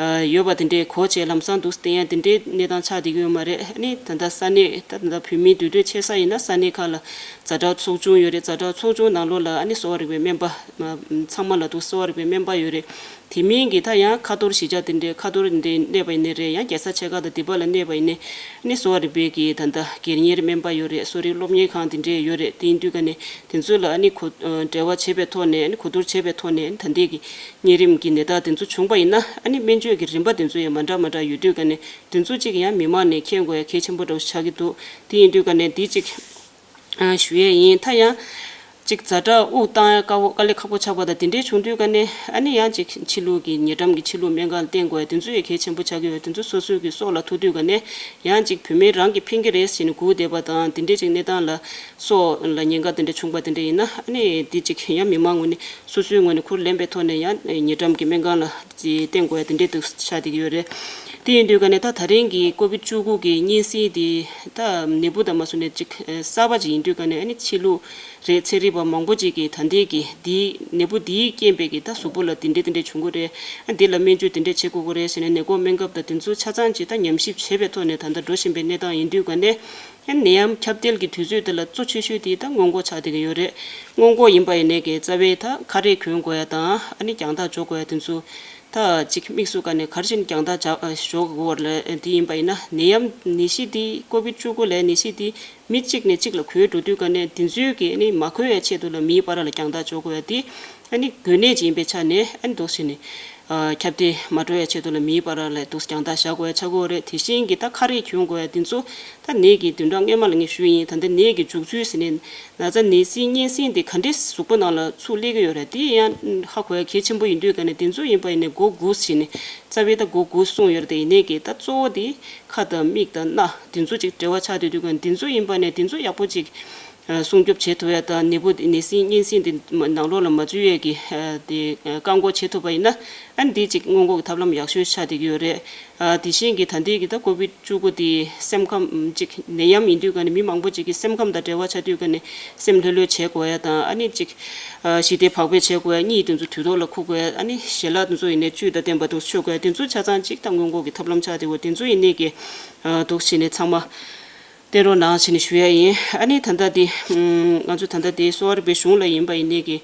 ཨ་ཡོད་པ་དེ་འདྲས་གོ་བྱས་ལམ་སང་འདུག་བསྟེན་ཡ་དེ་འདྲས་གནས་སྟངས་ཆགས་བསྡད་ཀྱི་ཡོད་མ་རེད། ཨ་ནི་ད་ལྟ་ས་གནས་ད་ད་ལྟ་བོད་མིའི་འདུས་སྡོད་ཆེ་ས་ཡིན་ན་ས་གནས་ཁག་ལ་ཛ་དྲག་ཚོགས་ཆུང་ཡོད་རེད། ཛ་དྲག་ཚོགས་ཆུང་ནང་ལོགས་ལ་ཨ་ནི་གསོ་བ་རིག་པའི་སྨན་པ་ཚང་མ་ལ་འདུག་གསོ་བ་རིག་པའི་སྨན་པ་ཡོད་རེད། དེ་མིན་གྱི་ད་ཡང་ཁ་ཐོར་གཞིས་ཆགས་དེ་འདྲའི་ཁ་ཐོར་འདི་གནས་པ་ཡིན་ནའི་རེད། ཡང་རྒྱལ་ས་ཆེ་ཁག་དང་སྡེ་པ་ལ་གནས་པ་ཡིན་ནའི་ནི་གསོ་བ་རིག་པའི་གི་ད་ལྟ་སྒེར་གཉེར་སྨན་པ་ཡོད་རེད། གསོ་རིག་སློབ་གཉེར་ཁང་དེ་འདྲའི་ཡོད་རེད། དེ་ཡིན་དུས་ཀ་ནས་དེ་ཚོ་ལ་ཨ་ནི་གོ་འབྲེལ་བ་བྱེད་པའི་ཐོག་ནས་ཨ་ནི་གོ་བསྡུར་བྱེད་པའི་ཐོག་ནས་ཨ་ནི་ད་ལྟའི་གི་གཉན་རིམས་ཀྱི་ནད་རྟགས་དེ་ཚོ་བྱུང་པ་ཡིན་ན། ཨ་ནི་སྨན་བཅོས་ཀྱི་རིམ་པ་དེ་ཚོ་ཡང་མ་འདྲ་མ་འདྲ་ཡོད་དུས་ཀ་ནས་དེ་ཚོ་གཅིག་ཡང་མི་མང་ནས་མཁྱེན་དགོས་ཡ་གལ་ཆེན་པོ་འདྲ་བོ་ཆགས་ཀྱི་འདུག་དེ་ཡིན་དུས་ཀ་ནས་འདི་གཅིག་ཨ་ཞུ་ཡས་ཡིན། ད་ཡང་། ཅིག་ཛ་དྲག་དབུགས་བཏང་ཡ་དཀའ་བོ་དཀའ་ལས་ཁག་པོ་ཆགས་པ་དང་དེ་འདྲའི་བྱུང་དུས་ཀ་ནས་ཨ་ནི་ཡང་ཅིག་ཕྱི་ལུགས་ཀྱི་ཉེ་འགྲམ་གྱི་ཕྱི་ལུགས་སྨན་ཁང་ལ་བསྟེན་དགོས་ཡ་དེ་ཚོ་ཡང་གལ་ཆེན་པོ་ཆགས་ཀྱི་ཡོད། དེ་ཚོ་སོ་སོའི་གི་སྲོག་ལ་ཐུག་དུས་ཀ་ནས་ཡང་ཅིག་བུད་མེད་རང་གིས་ཕན་གྱི་རེད་ཟེར་ནས་སྒུག་བསྡད་པ་དང་དེ་འདྲའི་ཅིག་གནས་སྟངས་ལ་སྲོག་ལ་ཉེན་ཁ་དེ་འདྲ་བྱུང་པ་དེ་འདྲ་ཡིན་ན་ཨ་ནི་དེ་ཅིག་ཡང་མི་མང་ངོས་ནས་སོ་སོའི་ངོས་ནས་ཁུར་ལེན་པའི་ཐོག་ནས་ཡང་ཉེ་འགྲམ་གྱི་སྨན་ཁང་ལ་བསྟེན་དགོས་ཡ་དེ་འདྲའི་འདུག་ཆགས་བསྡད་ཀྱི་ཡོད་རེད། དེ་ཡིན་དུས་ཀ་ནས་ད་ད་རིང་གི་ཀོ་བིད་བཅུ་དགུ་གི་གཉན་སྲིན་དེ་ད་ནད་འབུ་དང་མ་སོ་ནས་ཅིག་གསར་པ་ཅིག་ཡིན་དུས་ཀ་ནས་ཨ་ནི་ཕྱི་ལུགས་རེད་ཚན་རིག་པ་མང་པོ་ཅིག་གིས་ད་ལྟའི་གི་འདིའི་ནད་འབུ་འདིའི་རྐྱེན་པས་གི་ད་གཟུགས་པོ་ལ་འདི་འདྲས་འདི་འདྲས་བྱུང་གི་རེད། ཨ་འདི་ལ་སྨན་བཅོས་འདི་འདྲས་བྱེད་དགོས་ཀྱི་རེད་ཟེར་ནས་ནད་འགོག་སྨན་ཁབ་དང་དེ་ཚོ་ཆ་ཚང་ཅིག་ད་ཉམས་ཞིབ་བྱས་པའི་ཐོག་ནས་ད་ལྟ་འགྲོ་བཞིན་པའི་གནས་སྟངས་ཡིན་དུས་ཀ་ནས་ཨ་ནད་ཡམས་ཁྱབ་གདལ་གྱི་དུས་ཚོད་དེ་ལ་གཙོ་ཆེ་ཤོས་དེ་ད་སྔོན་འགོག་ཆགས་བསྡད་ཀྱི་ཡོད་རེད། སྔོན་འགོག་ཡིན་པ་ཡིན་ནའི་གི་རྩ་བའི་ད་ཁ་རས་གྱོན་དགོས་ཡ་དང་ཨ་ནི་རྒྱང་ཐག་འཇོག་དགོས་ཡ་དེ་ཚོ་ད་ཅིག་དམིགས་སུ་བཀར་ནས་ག་རེ་བྱས་ནས་རྒྱང་ཐག་འཇོག་དགོས་པ་ལ་དེ་ཡིན་པ་ཡིན་ན་ནད་ཡམས་ནད་གཞི་དེ་ཀོ་བིད་བཅུ་དགུ་ལས་ནད་གཞི་དེ་མི་གཅིག་ནས་གཅིག་ལ་འགོས་འགྲོ་དུས་ཀ་ནས་དེ་ཚོའི་གི་ཨ་ནི་མ་འགོས་ཡ་ཆེད་དུ་ལ་མིའི་བར་ལ་རྒྱང་ཐག་འཇོག་དགོས་ཡ་དེ་ཨ་ནི་འགོས་ནད་ཅིག་ཡིན་པའི་ཆ་ནས་ཨ་ནི་འདུག་བྱས་ནས་ཁྱབ་གདལ་མ་འགྲོ་ཡ་ཆེད་དུ་ལ་མིའི་བར་ལ་འདུག་རྒྱང་ཐག་བཞག་དགོས་ཡ་ཆགས་ཀྱི་ཡོད་རེད། དེ་བཞིན་གི་ད་ཁ་རས་གྱོན་དགོས་ཡ་དེ་ཚོ་ད་ནད་ཀྱི་བདུན་ཕྲག་སྔོན་མ་ལ་ངས་ཞུས་ཡིན། ད་ལྟ་ནད་ཀྱི་འཇུག་ཚུལ་ཟེར་ནས་ན་ཚ་ནད་སྲིན་གཉན་སྲིན་དེ་ག་འདྲས་གཟུགས་པོ་ནང་ལ་ཚུར་སླེབས་ཀྱི་ཡོད་རེད། དེ་ཡང་ཧ་གོ་ཡ་གལ་ཆེན་པོ་ཡིན་དུས་ཀ་ནས་དེ་ཚོ་ཡིན་པ་ཡིན་ནས་མགོ་དགུ་ཟེར་ནས་རྩ་བའི་ད་མགོ་དགུ་གསུངས་ཡོད་རེད། དེ་ཡིན་ནའི་གི་ད་གཙོ་བོ་དེ་ཁ་དང་མིག་དང་སྣ་དེ་ཚོ་ཅིག་འབྲེལ་བ་ཆགས་བསྡད་དུས་ཀ་ནས་དེ་ཚོ་ཡིན་པ་ནས་དེ་ཚོ་ཡག་པོ་ཅིག་སྲུང་སྐྱོབ་བྱེད་ཐུབ་ཡ་དང་ནད་འབུ་དེ་ནད་སྲིན་གཉན་སྲིན་དེ་ནང་ལོགས་ལ་མ་འཛུལ་ཡས་ཀྱི་དེ་བཀག་འགོག་བྱེད་ཐུབ་པ་ཡིན་ན་ཨ་ནི་དེ་ཅིག་སྔོན་འགོག་གི་ཐབས་ལམ་ཡག་ཤོས་ཆགས་བསྡད་ཀྱི་ཡོད་རེད། དེ་བཞིན་གྱི་ད་ལྟའི་གི་ད་ཀོ་བིད་བཅུ་དགུ་དེ་སེམས་ཁམས་ཅིག་ནད་ཡམས་ཡིན་དུས་ཀ་ནས་མི་མང་པོ་ཅིག་གི་སེམས་ཁམས་དང་འབྲེལ་བ་ཆགས་དུས་ཀ་ནས་སེམས་ལྷོད་ལྷོད་བྱེད་དགོས་ཡ་དང་ཨ་ནི་ཅིག་ཞི་བདེ་བག་ཕེབས་བྱེད་དགོས་ཡ་གཉིད་དེ་ཚོ་དུས་ཐོག་ལ་ཁུག་དགོས་ཡ་ཨ་ནི་ཞལ་ལག་དེ་ཚོ་ཡིན་ནའི་བཅུད་དང་ལྡན་པ་དེ་ཚོ་མཆོད་དགོས་ཡ་དེ་ཚོ་ཆ་ཚང་ཅིག་ད་སྔོན་འགོག་གི་ཐབས་ལམ་ཆགས་བསྡད་ཡོད། དེ་ཚོ་ཡིན་ནའི་གི་འདུག་བྱས་ནས་ཚང་མ། བསྟན་རོགས་གནང་བྱས་ནས་ཞུ་ཡ་ཡིན། ཨ་ནི་ད་ལྟ་དེ་ང་ཚོ་ད་ལྟ་དེ་གསོ་བ་རིག་པའི་གཞུང་ལ་ཡིན་པ་ཡིན་ནའི་གི་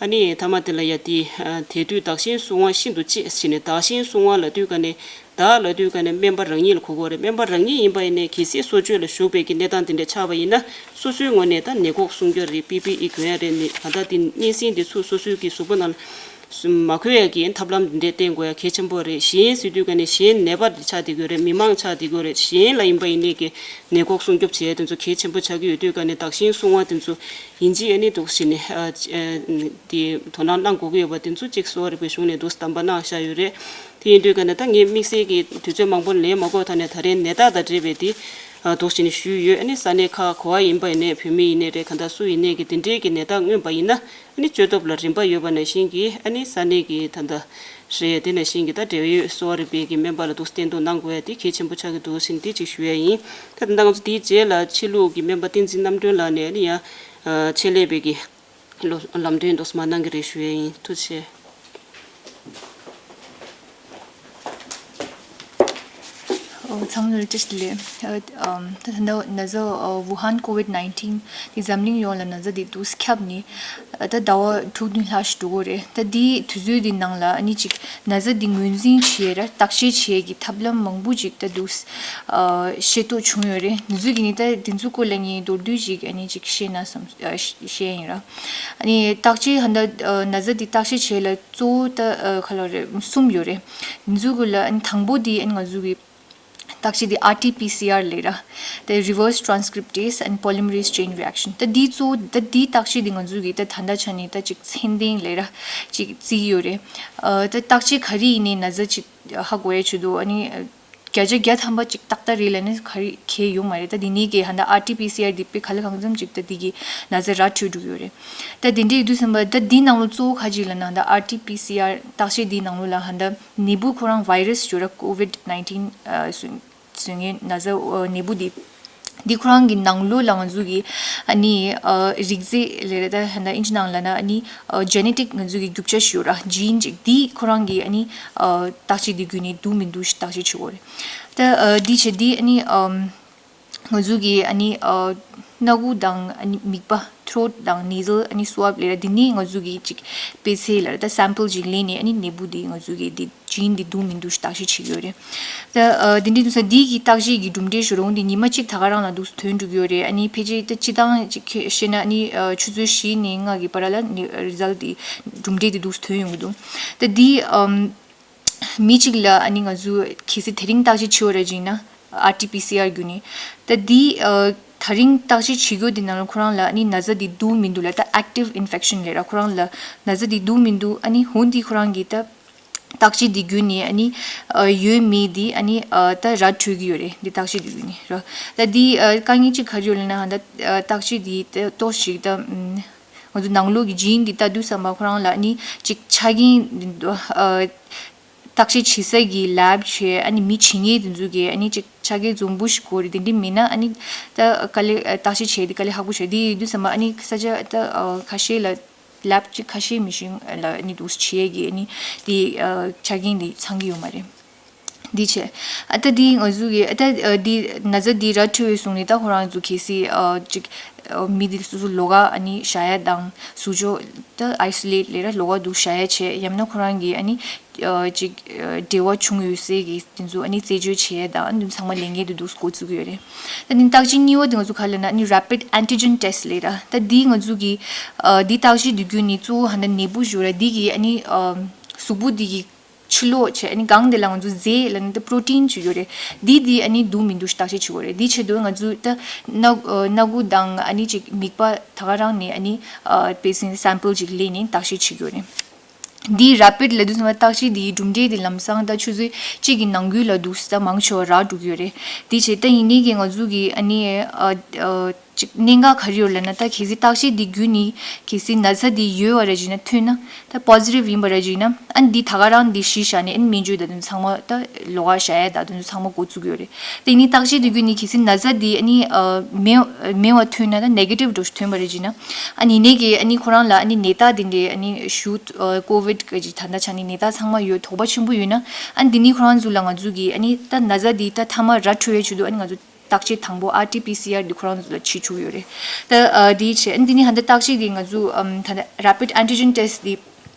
ཨ་ནི་ཐ་མ་དེ་ལ་ཡ་དེ་དེ་དུས་བདག་གཞན་སྲུང་བ་ཤིན་ཏུ་གཅེས་ཟེར་ནས་བདག་གཞན་སྲུང་བ་ལབ་དུས་ཀ་ནས་བདག་ལབ་དུས་ཀ་ནས་སྨན་པ་རང་ཉིད་ལ་གོ་དགོས་རེད། སྨན་པ་རང་ཉིད་ཡིན་པ་ཡིན་ནའི་གལ་སྲིད་གསོ་བཅོས་ལ་ཞུགས་པའི་གི་གནས་སྟངས་དེ་འདྲ་ཆགས་པ་ཡིན་ན་སོ་སོའི་ངོས་ནས་ད་ནད་འགོག་སྲུང་སྐྱོབ་རེད། པི་པི་ཨི་གོན་ཡ་རེད། ནི་ད་ལྟ་དེ་གཉན་སྲིན་དེ་ཚུར་སོ་སོའི་གི་གཟུགས་པོ་ནང་ལ་མ་འགོས་ཡ་གི་ཐབས་ལམ་འདི་འདྲས་བསྟེན་དགོས་ཡ་གལ་ཆེན་པོ་རེད། གཞན་ཟེར་དུས་ཀ་ནས་གཞན་ནད་པ་ཆགས་བསྡད་ཀྱི་ཡོད་རེད། མི་མང་ཆགས་བསྡད་ཀྱི་ཡོད་རེད། གཞན་ལ་ཡིན་པ་ཡིན་ནའི་གི་ནད་འགོག་སྲུང་སྐྱོབ་བྱེད་ཡ་དེ་ཚོ་གལ་ཆེན་པོ་ཆགས་ཀྱི་ཡོད་དུས་ཀ་ནས་བདག་གཞན་སྲུང་བ་དེ་ཚོ་ཡིན་གཅིག་ཨ་ནི་འདུག་ཟེར་ནས་དེ་དོ་སྣང་གནང་དགོས་ཀྱི་ཡོད་པ་དེ་ཚོ་གཅིག་གསོ་བ་རིག་པའི་གཞུང་ནས་འདུག་བདམས་པ་གནང་བཞག་ཡོད་རེད། དེ་ཡིན་དུས་ཀ་ནས་ད་ངས་དམིགས་བསལ་གྱི་དུས་ཚོད་མང་པོ་ལེན་མ་དགོས་ཐ་ནས་ད་རེས་ནད་རྟགས་དང་འབྲེལ་བའི་དེ་འདུག་ཟེར་ནས་ཞུས་ཡོད། ཨ་ནི་ས་གནས་ཁག་ག་པར་ཡིན་པ་ཡིན་ནའི་བོད་མི་ཡིན་ནའི་རེད། གང་ལྟར་སུ་ཡིན་ནའི་གི་དེ་འདྲའི་གི་ནད་རྟགས་མངོན་པ་ཡིན་ན། ཨ་ནི་བཅོས་ཐབས་ལ་རིན་པ་ཡོད་པ་ནང་བཞིན་གྱི་ཨ་ནི་ས་གནས་ཀྱི་ད་ལྟ་རེད། དེ་ནང་བཞིན་གྱི་ད་འབྲེལ་ཡོད་གསོ་བ་རིག་པའི་གི་སྨན་པ་ལ་འདུག་བསྟེན་གཏུག་གནང་དགོས་ཡ་དེ་གལ་ཆེན་པོ་ཆགས་ཀྱི་འདུག་ཟེར་ནས་དེ་གཅིག་ཞུ་ཡ་ཡིན། ད་ད་ལྟ་ང་ཚོ་དེའི་རྗེས་ལ་ཕྱི་ལུགས་ཀྱི་སྨན་པ་བསྟན་འཛིན་རྣམ་གྲོལ་ལགས་ནས་ཨ་ནི་ཡང་ཆེད་ལས་པའི་གི་ལོ་ལམ་སྟོན་འདུག་མ་གནང་གི་རེད་ཞུ་ཡ་ཡིན། ཐུགས་རྗེ་ཆེ། ཨོ། ཚང་མ་ལ་བཀྲ་ཤིས་བདེ་ལེགས། ཨ་ཨམ་ད་ད་ལྟ་ན་ཚ་ཨ་ཝུ་ཧན་ཀོ་ཝིད་ནའིན་ཊིན་དེ་འཛམ་གླིང་ཡོངས་ལ་ན་ཚ་དེ་འདུག་ཁྱབ་ནས་ཨ་ད་ཟླ་བ་དྲུག་བདུན་ལྷག་ཞིག་འགྲོ་གི་རེད། ད་དེའི་དུས་ཚོད་དེ་ནང་ལ་ཨ་ནི་ཅིག་ན་ཚ་དེ་ངོས་འཛིན་བྱེད་ར་བརྟག་དཔྱད་བྱེད་ཀྱི་ཐབས་ལམ་མང་པོ་ཅིག་ད་འདུག་ཨ་ཤེས་རྟོགས་བྱུང་ཡོད་རེད། འདི་ཚོ་གི་ནི་ད་དེ་ཚོ་སྐོར་ལ་ངས་མདོར་བསྡུས་ཅིག་ཨ་ནི་ཅིག་བཤད་ན་བསམ་ཨ་བཤད་ཡིན་ར། ཨ་ནི་བརྟག་དཔྱད་ཧ་ད་ཨ་ན་ཚ་དེ་བརྟག་དཔྱད་བྱེད་ལ་གཙོ་བོ་ད་ཨ་ག་ལ་རེད་གསུམ་ཡོད་རེད། འདི་ཚོ་གི་ལ་ཨ་ནི་དང་པོ་དེ་ཨ་ནི་ང་ཚོ་གི་བརྟག་དཔྱད་དེ་ཨར་ཊི་པི་སི་ཨར་ལབ་ར། དེ་reverse transcriptase and polymerase chain reaction ད་འདི་གཙོ་བོ་ད་འདི་བརྟག་དཔྱད་དེ་ང་ཚོ་གི་ད་ད་ལྟ་ཆ་ནས་ད་ཅིག་ཚད་ལྡན་ལབ་ར་ཅིག་བརྩི་གི་ཡོད་རེད། ཨ་ད་བརྟག་དཔྱད་ག་རེ་ཡིན་ནའི་ན་ཚ་ཅིག་ཧ་གོ་ཡ་ཆེད་དུ་ཨ་ནི་བརྒྱ་ཆ་བརྒྱ་ཐམ་པ་ཅིག་ཏག་ཏག་རེད་ལབ་ན་ག་རེ་གལ་ཡོད་མ་རེད། ད་འདི་ནས་གི་ཧ་ད་ཨར་ཊི་པི་སི་ཨར་འདི་དཔེ་ག་ལེ་གང་འཚམ་ཅིག་ད་འདི་གི་ན་ཚ་ར་འཕྲོད་འགྲོ་གི་ཡོད་རེད། ད་འདི་འདྲ་ཡོད་དུས་ཙམ་པ་ད་འདི་ནང་ལོ་གཙོ་བོ་ག་ཅིག་ལབ་ན་ད་ཨར་ཊི་པི་སི་ཨར་བརྟག་དཔྱད་འདི་ནང་ལོ་ལ་ཧ་ད་ནད་འབུ་ཁོ་རང་virus ཡོད་ར་ཀོ་ཝིད་ནའིན་ཊིན་ཨ་གསུང་གསུང་ངའི་ན་ཚ་ཨོ་ནད་འབུ་འདི། འདི་ཁོ་རང་གི་ནང་ལོགས་ལ་ང་ཚོ་གི་ཨ་ནི་ཨ་རིགས་རྫས་ལས་རེད། ད་ཧ་ད་ཨིན་ཇི་ནང་ལ་ན་ཨ་ནི་ཨ་genetic ང་ཚོ་གི་རྒྱུ་ཆ་ཞིག་ཡོད་ར་gene ཅིག་འདི་ཁོ་རང་གི་ཨ་ནི་ཨ་བརྟག་དཔྱད་འདི་བརྒྱུད་ནས་འདུག་མི་འདུག་ཞིག་བརྟག་དཔྱད་བྱེད་དགོས་རེད། ད་ཨ་འདི་བྱས་འདི་ཨ་ནི་ཨམ་ང་ཚོ་གི་ཨ་ནི་ཨ་སྣ་ཁུག་དང་ཨ་ནི་མིད་པ་throat དང་nasal ཨ་ནི་swab ལས་ར་འདི་ནི་ང་ཚོ་གི་ཅིག་དཔེ་ཚད་ལ་ར་ད་sample ཅིག་ལེན་ནས་ཨ་ནི་ནད་འབུ་འདི་ང་ཚོ་གི་འདི་gene འདི་འདུག་མི་འདུག་ཞིག་བརྟག་དཔྱད་བྱེད་ཀྱི་ཡོད་རེད། ད་ཨ་འདི་འདྲའི་དུས་ཚོད་འདི་གི་བརྟག་དཔྱད་ཀྱི་གྲུབ་འབྲས་ཞུ་རུང་འདི་ཉི་མ་གཅིག་ད་ག་རང་ལ་འདུག་ཐོན་འགྲོ་གི་ཡོད་རེད། ཨ་ནི་ཕལ་ཆེར་ད་སྤྱི་བཏང་ཅིག་བཤད་ན་ཨ་ནི་ཨ་ཆུ་ཚོད་བཞི་ནས་ལྔ་གི་བར་ལ་ནི་result འདི་གྲུབ་འབྲས་འདི་འདུག་ཐོན་ཡོང་གི་འདུག་ད་འདི་ཨམ་མི་གཅིག་ལ་ཨ་ནི་ང་ཚོ་གལ་སྲིད་དེ་རིང་བརྟག་དཔྱད་བྱེད་འོ་ར་ཅིག་ན་ཨར་ཊི་པི་སི་ཨར་བརྒྱུད་ནས་ད་འདི་ཨ་ ད་རིང་བརྟག་དཔྱད་བྱེད་རྒྱུ་དེ་ནང་ལ་ཁོ་རང་ལ་ཨ་ནི་ན་ཚ་དེ་འདུག་མི་འདུག་ལབ་ད་active infection་ལབ་ར། ཁོ་རང་ལ་ན་ཚ་དེ་འདུག་མི་འདུག་ཨ་ནི་འོ་དེ་ཁོ་རང་གིས་ད་བརྟག་དཔྱད་དེ་བརྒྱུད་ནས་ཨ་ནི་ཨ་ཡོད་མེད་དེ་ཨ་ནི་ཨ་ད་ར་འཕྲོད་ཀྱི་ཡོད་རེད། འདི་བརྟག་དཔྱད་དེ་བརྒྱུད་ནས་ར། ད་འདི་ཨ་དཀའ་ངལ་གཅིག་ག་རེ་ཡོད་ལབ་ན་ད་ཨ་བརྟག་དཔྱད་དེ་ད་ཏོག་ཙམ་ད་ཨམ་ང་ཚོ་ནང་ལོགས་ཀྱི་gene་དེ་ལྟ་དུས་ཙམ་པ་ཁོ་རང་ལ་ཨ་ནི་གཅིག་ཆ་རྐྱེན་ཨ་བརྟག་དཔྱད་བྱེད་ས་གི་lab་བྱས་ཨ་ནི་མི་བྱེད་མཁན་དེ་ཚོ་གིས་ཨ་ནི་གཅིག་ཆ་རྐྱེན་འཛོམས་པོ་ཞིག་དགོས་རེད། དེ་འདྲ་མིན་ན་ཨ་ནི་ད་དཀའ་ལས་བརྟག་དཔྱད་བྱས་དེ་དཀའ་ལས་ཁག་པོ་བྱས། དེ་ཡིན་དུས་ཙམ་པ་ཨ་ནི་ས་ཆ་ད་ཁ་ཤས་ལ་lab་གཅིག་ཁ་ཤས་མི་ཤིང་ལ་ཨ་ནི་འདུག་བྱེད་ཡས་ཀྱི་ཨ་ནི་དེ་ཆ་རྐྱེན་དེ་ཚང་གི་ཡོད་མ་རེད། འདི་བྱས། ཨ་ད་འདི་ང་ཚོ་གི་ཨ་ད་ཨ་འདི་ན་ཚ་འདི་ར་འཕྲོད་པའི་བཟུང་ནས་ད་ཁོ་རང་ཚོ་གལ་སྲིད་ཨ་ཅིག་ཨ་མི་འདི་སོ་སོ་ལོགས་ཀ་ཨ་ནི་བཞག་ཡ་དང་ཟུར་འཇོག་ད་isolate་ལབ་ར་ལོགས་ཀ་འདུག་བཞག་ཡ་བྱས། ཡང་ན་ཁོ་རང་གི་ཨ་ནི་ཨ་ཅིག་ཨ་འབྲེལ་བ་བྱུང་ཡོད་སའི་གི་དེ་ཚོ་ཨ་ནི་རྩད་གཅོད་བྱེད་ཡ་དང་ཨ་འདི་ཚང་མ་ལས་འགན་དེ་འདུག་འགོ་བཙུགས་ཀྱི་ཡོད་རེད། ད་འདི་བརྟག་དཔྱད་གཉིས་པ་དེ་ང་ཚོ་ག་ལབ་ན་ཨ་ནི་rapid antigen test་ལབ་ར། ད་འདི་ང་ཚོ་གི་ཨ་འདི་བརྟག་དཔྱད་དེ་བརྒྱུད་ནས་གཙོ་བོ་ཧ་ན་ནད་འབུ་ཞུ་ར་འདི་གི་ཨ་ནི་ཨ་གཟུགས་པོ་འདི་གི་ཕྱི་ལོགས་བྱས་ཨ་ནི་སྒང་དེ་ལ་ང་ཚོ་རྫས་ལབ་ན་ད་protein་ཅིག་ཡོད་རེད། འདི་འདི་ཨ་ནི་འདུག་མི་འདུག་བརྟག་དཔྱད་བྱེད་དགོས་རེད། འདི་ཆེད་དུ་ང་ཚོ་ད་སྣ་སྣ་ཁུག་དང་ཨ་ནི་ཅིག་མིད་པ་ད་ག་རང་ནས་ཨ་ནི་ཨ་basically sample་ཅིག་ལེན་ནས་བརྟག་དཔྱད་བྱེད་དགོས་རེད། འདི་rapid་ལབ་དུས་ཙམ་པ་བརྟག་དཔྱད་འདིའི་གྲུབ་འབྲས་འདི་ལམ་སང་ད་ཆུ་ཚོད་གཅིག་གི་ནང་ཁུལ་ལ་འདུག་ས་མང་ཆེ་བ་རག་འགྲོ་གི་ཡོད་རེད། འདི་བྱས་ད་ཡིན་ནའི་གི་ང་ཚོ་གི་ཨ་ནི་ཨ་ཨ་ཅིག་གནད་འགག་ག་རེ་ཡོད་ལབ་ན་ད་གལ་སྲིད་བརྟག་དཔྱད་འདི་བརྒྱུད་ནས་གལ་སྲིད་ན་ཚ་འདི་ཡོད་པ་རེད་ཅེ་ན་ཐོན་ན་ད་positive་ཡིན་པ་རེད་ཅེ་ན་ཨ་ནི་འདི་ད་ག་རང་འདི་གཞི་བཞག་ནས་ཨ་ནི་སྨན་བཅོས་ད་དུང་ཚང་མ་ད་ལོགས་ཀ་བཞག་ཡ་ད་དུང་ཚང་མ་འགོ་བཙུགས་ཡོད་རེད། དེ་ནི་བརྟག་དཔྱད་དེ་བརྒྱུད་ནས་གལ་སྲིད་ན་ཚ་དེ་ཨ་ནི་ཨ་མེད་མེད་པ་ཐོན་ན་ད་negative་འགྲོ་ཐོན་པ་རེད་ཅེ་ན་ཨ་ནི་ནས་ཀྱི་ཨ་ནི་ཁོ་རང་ལ་ཨ་ནི་ནད་རྟགས་དེ་འདྲའི་ཨ་ནི་ཞུ་ཨ་COVID་གི་ད་ལྟ་ཆ་ནས་ནད་རྟགས་ཚང་མ་ཡོད་དོགས་པ་ཆེན་པོ་ཡོད་ན་ཨ་ནི་དེ་ནི་ཁོ་རང་ཚོ་ལ་ང་ཚོ་གི་ཨ་ནི་ད་ན་ཚ་དེ་ད་མཐའ་མ་ར་འཕྲོད་ཡས་ཆེད་དུ་ཨ་ནི་ང་ཚོ་བརྟག་དཔྱད་དང་པོ་ཨར་ཊི་པི་སི་ཨར་འདི་ཁོ་རང་ཚོ་ལ་བྱེད་ཆོག་ཡོད་རེད། ད་ཨ་དེ་བྱས་ཨ་ནི་དེ་ནི་ཧ་ད་བརྟག་དཔྱད་དེ་ང་ཚོ་ཨམ་ད་ལྟ་rapid antigen test་དེ་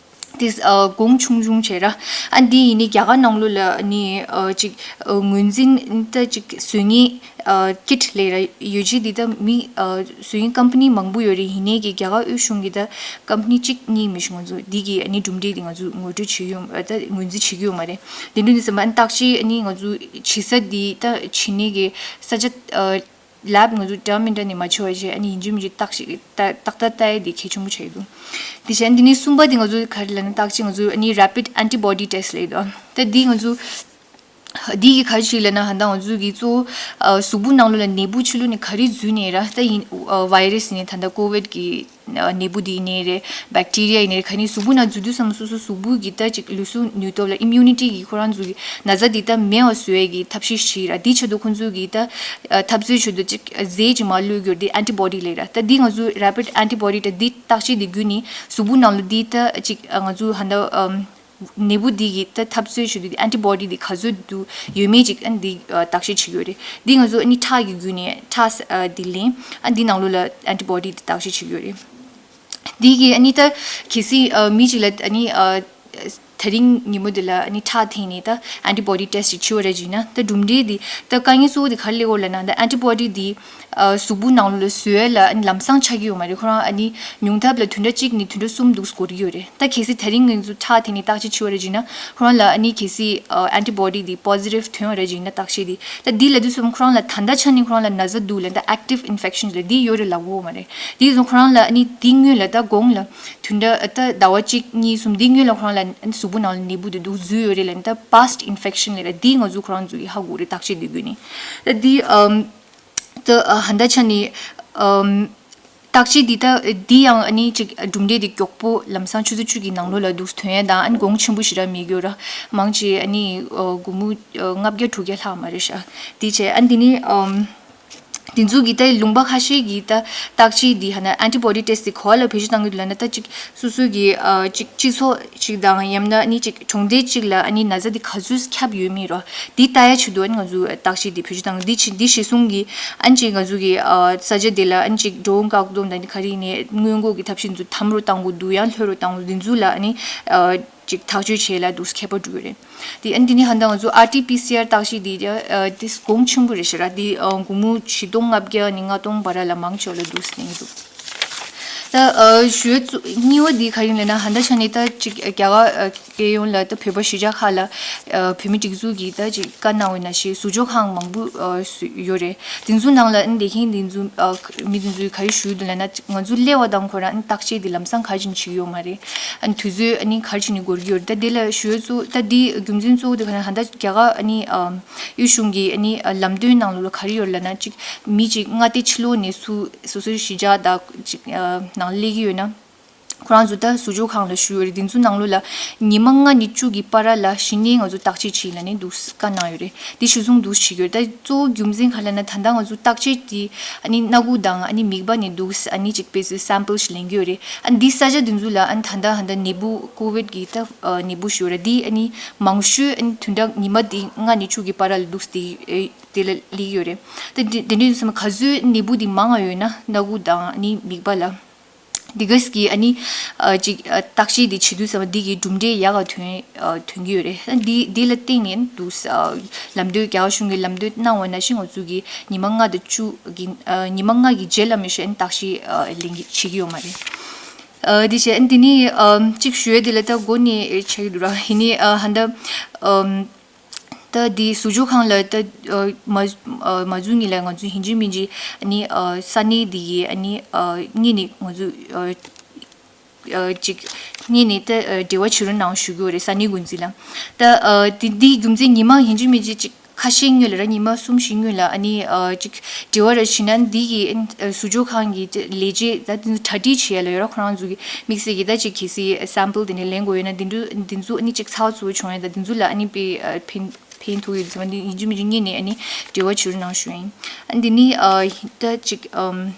དེ་ཨ་གོང་ཆུང་ཆུང་བྱས་ར། ཨ་འདི་ཡིན་ནི་རྒྱ་གར་ནང་ལོགས་ལ་ཨ་ནི་ཨ་ཅིག་ཨ་ངོས་འཛིན་ད་ཅིག་བཟོ་མཁན་ཨ་kit་ལབ་ར་ཡོད་ཅིག་འདི་ད་མི་ཨ་བཟོ་མཁན་company་མང་པོ་ཡོད་རེད། ཡིན་ནའི་གི་རྒྱ་གར་དབུས་གཞུང་གི་ད་company་གཅིག་གཉིས་མི་ཤི་ང་ཚོ་འདི་གི་ཨ་ནི་གྲུབ་འབྲས་འདི་ང་ཚོ་ངོ་སྤྲོད་བྱེད་ཀྱི་ཡོད་ཨ་ད་ངོས་འཛིན་བྱེད་ཀྱི་ཡོད་མ་རེད། དེ་འདྲ་ནི་ཟེར་མ་ཨ་ནི་བརྟག་དཔྱད་ཨ་ནི་ང་ཚོ་བྱེད་ས་འདི་ད་བྱེད་ནི་གི་ས་ཆ་ཨ་lab་ང་ཚོ་འདྲ་མི་འདྲ་ནི་མ་ཆོག་བྱས་ཨ་ནི་ཡིན་གཅིག་མིན་གཅིག་བརྟག་ཞིག་ཏག་ཏག་ལྟ་ཡ་འདི་གལ་ཆེན་པོ་ཆགས་ཀྱི་འདུག་འདི་བྱས་འདི་ནི་གསུམ་པ་འདི་ང་ཚོ་ག་རེ་ལབ་ན་བརྟག་དཔྱད་ང་ཚོ་ཨ་ནི་rapid antibody test་ལབ་ཡོད་འདུག་ད་འདི་ང་ཚོ་འདི་གི་ག་རེ་ཞིག་ལབ་ན་ཧ་ད་ང་ཚོ་གི་གཙོ་བོ་ཨ་གཟུགས་པོ་ནང་ལོགས་ལ་ནད་འབུ་ཕྱི་ལོགས་ནས་ག་རེ་འཛུལ་ནས་ར་ད་ཡིན་ཨ་virus་ཡིན་ནའི་ད་ལྟ་COVID་གི་ནད་འབུ་འདི་ཡིན་ནའི་རེད། bacteria་ཡིན་ནའི་རེད། ག་ནི་གཟུགས་པོ་ནང་འཛུལ་དུས་ཙམ་སོ་སོ་གཟུགས་པོ་གི་ད་ཅིག་ལུས་ཟུངས་ནུས་སྟོབས་ལ་immunity་གི་ཁོ་རང་ཚོ་གི་ན་ཚ་འདི་ད་མེད་པ་བཟོ་ཡས་ཀྱི་ཐབས་ཤེས་ཤིག་ར། འདི་ཆེད་དུ་ཁོང་ཚོ་གི་ད་འཐབ་རྩོད་ཆེད་དུ་ཅིག་རྫས་ཅིག་མར་བླུགས་རྒྱུ་འདི་antibody་ལབ་ར། ད་འདི་ང་ཚོ་rapid antibody་ད་འདི་བརྟག་དཔྱད་འདི་བརྒྱུད་ནས་གཟུགས་པོ་ནང་ལ་འདི་ད་ཅིག་ང་ཚོ་ཧ་ད་ཨམ་ནད་འབུ་འདི་གི་ད་འཐབ་རྩོད་ཆེད་དུ་འདི་antibody་འདི་ག་ཚོད་འདུག་ཡོད་མེད་ཅིག་ཨ་འདི་བརྟག་དཔྱད་བྱེད་ཀྱི་ཡོད་རེད། འདི་ང་ཚོ་ཨ་ནི་ཁྲག་གི་བརྒྱུད་ནས་ཁྲག་འདི་ལེན་ཨ་འདི་ནང་ལོགས་ལ་antibody་འདི་བརྟག་དཔྱད་བྱེད་ཀྱི་ཡོད་རེད། འདི་གི་ཨ་ནི་ད་གལ་སྲིད་ཨ་མི་གཅིག་ལ་ཨ་ནི་ཨ་དེ་རིང་ཉིན་མོ་འདི་ལ་ཨ་ནི་ཁྲག་འཐེན་ནས་ད་antibody test་ཅིག་བྱེད་པ་རེད་ཅིག་ན་ད་གྲུབ་འབྲས་འདི་ད་དཀའ་ངལ་གཙོ་བོ་འདི་ག་རེ་སླེབས་ཡོད་ལབ་ན་ད་antibody་འདི་ཨ་གཟུགས་པོ་ནང་ལོགས་ལ་བཟོ་ཡས་ལ་ཨ་ནི་ལམ་སང་ཆགས་ཀྱི་ཡོད་མ་རེད། ཁོ་རང་ཨ་ནི་ཉུང་མཐའ་ལ་བདུན་ཕྲག་གཅིག་ནས་བདུན་ཕྲག་གསུམ་འདུག་འགོར་གྱི་ཡོད་རེད། ད་གལ་སྲིད་དེ་རིང་ང་ཚོ་ཁྲག་འཐེན་ནས་བརྟག་དཔྱད་བྱེད་པ་རེད་ཅིག་ན་ཁོ་རང་ལ་ཨ་ནི་གལ་སྲིད་ཨ་antibody་འདི་positive་ཐོན་པ་རེད་ཅིག་ན་བརྟག་དཔྱད་འདི་ད་འདི་ལབ་དུས་ཙམ་ཁོ་རང་ལ་ད་ལྟ་ཆ་ནས་ཁོ་རང་ལ་ན་ཚ་འདུག་ལབ་ད་active infection་ལབ་འདི་ཡོད་རེད་ལབ་ཡོད་མ་རེད། དེ་བཟུང་ཁོ་རང་ལ་ཨ་ནི་དེ་སྔོན་ལ་ད་གོང་ལ་བདུན་ཕྲག་ད་ཟླ་བ་གཅིག་གཉིས་གསུམ་དེ་སྔོན་ལ་ཁོ་རང་ལ་ཨ་ནི་གཟུགས་པོ་ནང་ལ་ནད་འབུ་དེ་འདུག་འཛུལ་ཡོད་རེད་ལབ་ནི་ད་past infection་ལབ་ར་དེ་ང་ཚོ་ཁོ་རང་ཚོ་གིས་ཧ་གོ་རེད་བརྟག་དཔྱད་དེ་བརྒྱུད་ནས། ད་དེ་ཨམ་ད་ཨ་ཧ་ད་ཆ་ནས་ཨམ་བརྟག་དཔྱད་འདི་ད་འདི་ཡང་ཨ་ནི་ཅིག་གྲུབ་འབྲས་འདི་མགྱོགས་པོ་ལམ་སང་ཆུ་ཚོད་བཅུ་གི་ནང་ལོགས་ལ་འདུག་ཐོན་ཡ་དང་ཨ་ནི་གོང་ཆེན་པོ་ཞེ་དྲག་མེད་རྒྱུ་ར་མང་ཆེ་ཨ་ནི་ཨ་དགོང་མོ་ཨ་ལྔ་བརྒྱ་དྲུག་བརྒྱ་ལྷག་མ་རེད་ཤག་དེ་བྱས་ཨ་ནི་དེ་ནི་ཨམ། དེ་ཚོ་གི་ད་ལུང་པ་ཁ་ཤས་ཀྱི་ད་བརྟག་དཔྱད་འདི་ཧ་ན་antibody test་དེ་ག་པར་ལ་བེད་སྤྱོད་གཏང་གི་འདུག་ལབ་ན་ད་ཅིག་སོ་སོ་གི་ཨ་ཅིག་སྤྱི་ཚོགས་ཅིག་དང་ཡང་ན་ནི་ཅིག་གྲོང་སྡེ་ཅིག་ལ་ཨ་ནི་ན་ཚ་འདི་ག་ཚོད་ཁྱབ་ཡོད་མེད་རོ་འདི་ལྟ་ཡ་ཆེད་དུ་ཨ་ནི་ང་ཚོ་བརྟག་དཔྱད་འདི་བེད་སྤྱོད་གཏང་གི་འདི་ཕྱི་འདི་གཞི་བཟུང་གི་ཨ་ནི་ཅིག་ང་ཚོ་གི་ཨ་ས་ཆ་འདི་ལ་ཨ་ནི་ཅིག་འགྲོ་འོང་བཀག་སྡོམ་དང་ནི་ག་རེ་ཡིན་ནའི་སྔོན་འགོག་གི་ཐབས་ཤེས་ཚོ་དམ་རུ་གཏང་དགོས་འདུག་ཡང་ལྷོད་རུ་གཏང་དགོས་འདི་ཚོ་ལ་ཨ་ནི་ཨ། ཅིག་ཐག་གཅོད་བྱེད་ལ་འདུག་ཁྱད་པར་འགྲོ་གི་རེད། དེ་ཨ་ནི་དེ་ནི་ཧ་ད་ང་ཚོ་ཨར་ཊི་པི་སི་ཨར་བརྟག་དཔྱད་འདི་ཨ་དེ་གོང་ཆེན་པོ་རེད་ཤག་ར་དེ་ཨ་སྒོར་མོ་བཞི་སྟོང་ལྔ་བརྒྱ་ནས་ལྔ་སྟོང་བར་ལ་མང་ཆེ་བ་ལ་འདུག་ཟེར་ནས་འདུག་ད་ཨ་ཞུ་ཡ་གཙོ་གཉིས་པ་འདི་ག་རེ་ཡིན་ལབ་ན། ད་ལྟ་ཆ་ནས་ད་ཅིག་རྒྱ་གར་ཨ་རྒྱལ་ཡོངས་ལ་ད་བོད་པ་གཞིས་ཆགས་ཁག་ལ་ཨ་བོད་མི་སྒྲིག་འཛུགས་ཀྱིས་ད་ཅིག་བཀའ་གནང་བའི་ནང་བཞིན་ཟུར་འཇོག་ཁང་མང་པོ་ཨ་བཟོས་ཡོད་རེད། དེ་ཚོའི་ནང་ལ་ཨ་ནི་ལས་མཁན་དེ་ཚོ་ཨ་མི་དེ་ཚོས་ག་རེ་ཞུ་གི་འདུག་ལབ་ན། ང་ཚོ་སླེབས་པ་དང་ཁོ་རང་ཨ་ནི་བརྟག་དཔྱད་དེ་ལམ་སང་ག་རེ་བྱས་ནས་བྱེད་ཀྱི་ཡོད་མ་རེད། ཨ་ནི་དུས་ཚོད་ཨ་ནི་ག་རེ་བྱས་ནས་འགོར་གྱི་ཡོད་རེད། ད་དེ་ལ་ཞུ་ཡ་གཙོ་ད་འདི་རྒྱུ་མཚན་གཙོ་བོ་དེ་ག་རེ་ལབ་ན། ད་རྒྱ་གར་ཨ་ནི་ཨ་གཡོ་གཞུང་གི་ཨ་ནི་ཨ་ལམ་སྟོན་ནང་ལོགས་ལ་ག་རེ་ཡོད་ལབ་ན། ཅིག་མི་ཅིག་མངའ་སྡེ་ཕྱི་ལོགས་ནས་སུ་སོ་སོའི་གཞིས་ཆགས་དང་ཅིག་ཨ་ནང་སླེབས་ཀྱི་ཡོད་ན། ཁོ་རང་ཚོ་ད་ཟུར་འཇོག་ཁང་ལ་བཞུགས་ཡོད་རེད། དེ་ཚོའི་ནང་ལོགས་ལ་ཉི་མ་ལྔ་ནས་བཅུ་གི་བར་ལ་གཞི་ནས་ང་ཚོ་བརྟག་དཔྱད་བྱེད་ལབ་ནས་འདུག་བཀའ་གནང་ཡོད་རེད། དེ་གཞི་བཟུང་འདུག་བྱེད་ཀྱི་ཡོད་རེད། ད་གཙོ་བོ་རྒྱུ་མཚན་ག་རེ་ལབ་ན། ད་ལྟ་ང་ཚོ་བརྟག་དཔྱད་དེ་ཨ་ནི་སྣ་ཁུག་དང་ཨ་ནི་མིད་པ་ནས་འདུག་ཨ་ནི་ཅིག་དཔེ་མཚོན་སེམ་པལ་ཞིག་ལེན་གྱི་ཡོད་རེད། ཨ་ནི་འདི་ས་ཆ་དེ་ཚོ་ལ་ཨ་ནི་ད་ལྟ་ད་ལྟ་ནད་འབུ་ཀོ་ཝིད་ཀྱི་ད་ཨ་ནད་འབུ་ཞིག་ཡོད་རེད། འདི་ཨ་ནི་མང་ཤོས་ཨ་ནི་བདུན་ཕྲག་ཉི་མ་འདི་ལྔ་ནས་བཅུ་གི་བར་ལ་འདུག་དེ་དེ་ལ་སླེབས་ཀྱི་ཡོད་རེད། ད་དེ་དེ་འདྲའི་ཚོ་ག་ཚོད་ནད་འབུ་འདི་མང་ང་ཡོད་ན་སྣ་ཁུག་དང་ཨ་ནི་མིད་པ་ལ། འདི་ག་གི་ཨ་ནི་ཨ་ཅིག་ཨ་བརྟག་དཔྱད་འདི་བྱེད་དུས་ཙམ་པ་འདི་གི་གྲུབ་འབྲས་ཡག་ག་ཐོན་ཨ་ཐོན་གྱི་ཡོད་རེད། ཨ་འདི་འདི་ལ་བརྟེན་ནས་འདུག་ཨ་ལམ་སྟོན་རྒྱ་གར་གཞུང་གིས་ལམ་སྟོན་གནང་བ་ནང་བཞིན་ང་ཚོ་གི་ཉི་མ་ལྔ་དང་བཅུ་གི་ཨ་ཉི་མ་ལྔ་གི་རྗེས་ལ་མི་ཤེས་ཨ་ནི་བརྟག་དཔྱད་ཨ་ལེན་གྱི་བྱེད་ཀྱི་ཡོད་མ་རེད། ཨ་འདི་བྱས་ཨ་ནི་འདི་ནི་ཨ་ཅིག་ཞུ་ཡ་འདི་ལ་ད་མགོ་ནས་ཆགས་ཀྱི་འདུག་ར། ཡིན་ནའི་ཨ་ཧ་ད་ཨམ། ད་འདི་ཟུར་འཇོག་ཁང་ལ་ད་ཨ་མ་ཨ་མ་འཛུལ་སྔོན་ལ་ང་ཚོ་ཡིན་གཅིག་མིན་གཅིག་ཨ་ནི་ཨ་ས་གནས་འདི་གི་ཨ་ནི་ཨ་སྔོན་ནས་ང་ཚོ་ཨ་ཨ་ཅིག་སྔོན་ནས་ད་ཨ་འབྲེལ་བ་བྱེད་རོགས་གནང་ཞུ་གི་ཡོད་རེད། ས་གནས་འགོ་འཛིན་ལ། ད་ཨ་དེ་འདིའི་རྒྱུ་མཚན་ཉི་མ་ཡིན་གཅིག་མིན་གཅིག་ཅིག་ཁ་ཤས་སྔོན་ལ་ར་ཉི་མ་གསུམ་བཞི་སྔོན་ལ་ཨ་ནི་ཨ་ཅིག་འབྲེལ་བ་ར་བྱས་ན། འདི་གི་ཨ་ཟུར་འཇོག་ཁང་གི་ལས་བྱེད་ད་དེ་ཚོ་གྲ་སྒྲིག་བྱེད་ཡ་ལ་ཡོད་ར། ཁོ་རང་ཚོ་གི་དམིགས་བསལ་གྱི་ད་ཅིག་གལ་སྲིད་སེམ་པལ་དེ་འདྲ་ལེན་དགོས་ཡོད་ན་དེ་འདྲ་འདི་ཚོ་ཨ་ནི་ཅིག་ཚགས་ཚུད་པོ་བྱུང་ཡ་ད་དེ་ཚོ་ལ་ཨ་ནི་དཔེ་ཨ་ཕན་ཕན་ཐོགས་ཡོད་ཙང་འདི་ཡིན་གཅིག་མིན་གཅིག་སྔོན་ནས་ཨ་ནི་འབྲེལ་བ་བྱེད་རོགས་གནང་ཞུ་ཡིན། ཨ་འདི་ནི་ཨ་ད་ཅིག་ཨམ་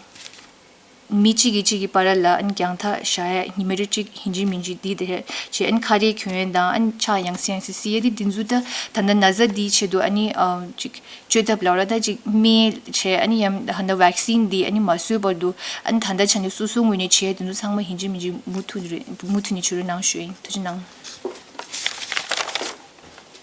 མི་གཅིག་གིས་གཅིག་གི་བར་ལ་ཨ་ནི་རྒྱང་ཐག་བཞག་ཡ་ཉི་མ་རེ་གཅིག་ཡིན་གཅིག་མིན་གཅིག་འདི་དེ་བྱས་ཨ་ནི་ཁ་རས་གྱོན་ཡ་དང་ཨ་ནི་ཕྱག་ཡང་སེ་ཡང་སེ་བསིལ་ཡ་འདི་འདི་ཚོ་ད་ད་ལྟ་ན་ཚ་འདིའི་ཆེད་དུ་ཨ་ནི་ཨ་ཅིག་བཅོས་ཐབས་ལབ་ར་ད་ཅིག་སྨན་བྱས་ཨ་ནི་ཡང་ད་ལྟ་ཝེག་སིན་འདི་ཨ་ནི་མ་བཟོས་བར་དུ་ཨ་ནི་ད་ལྟ་ཆ་ནས་སོ་སོའི་ངོས་ནས་བྱས་དེ་ཚོ་ཚང་མ་ཡིན་གཅིག་མིན་གཅིག་མུ་མཐུད་རེ་མུ་མཐུད་ནས་བྱེད་རོགས་གནང་ཞུ་ཡིན། ཐུགས་རྗེ་གནང་།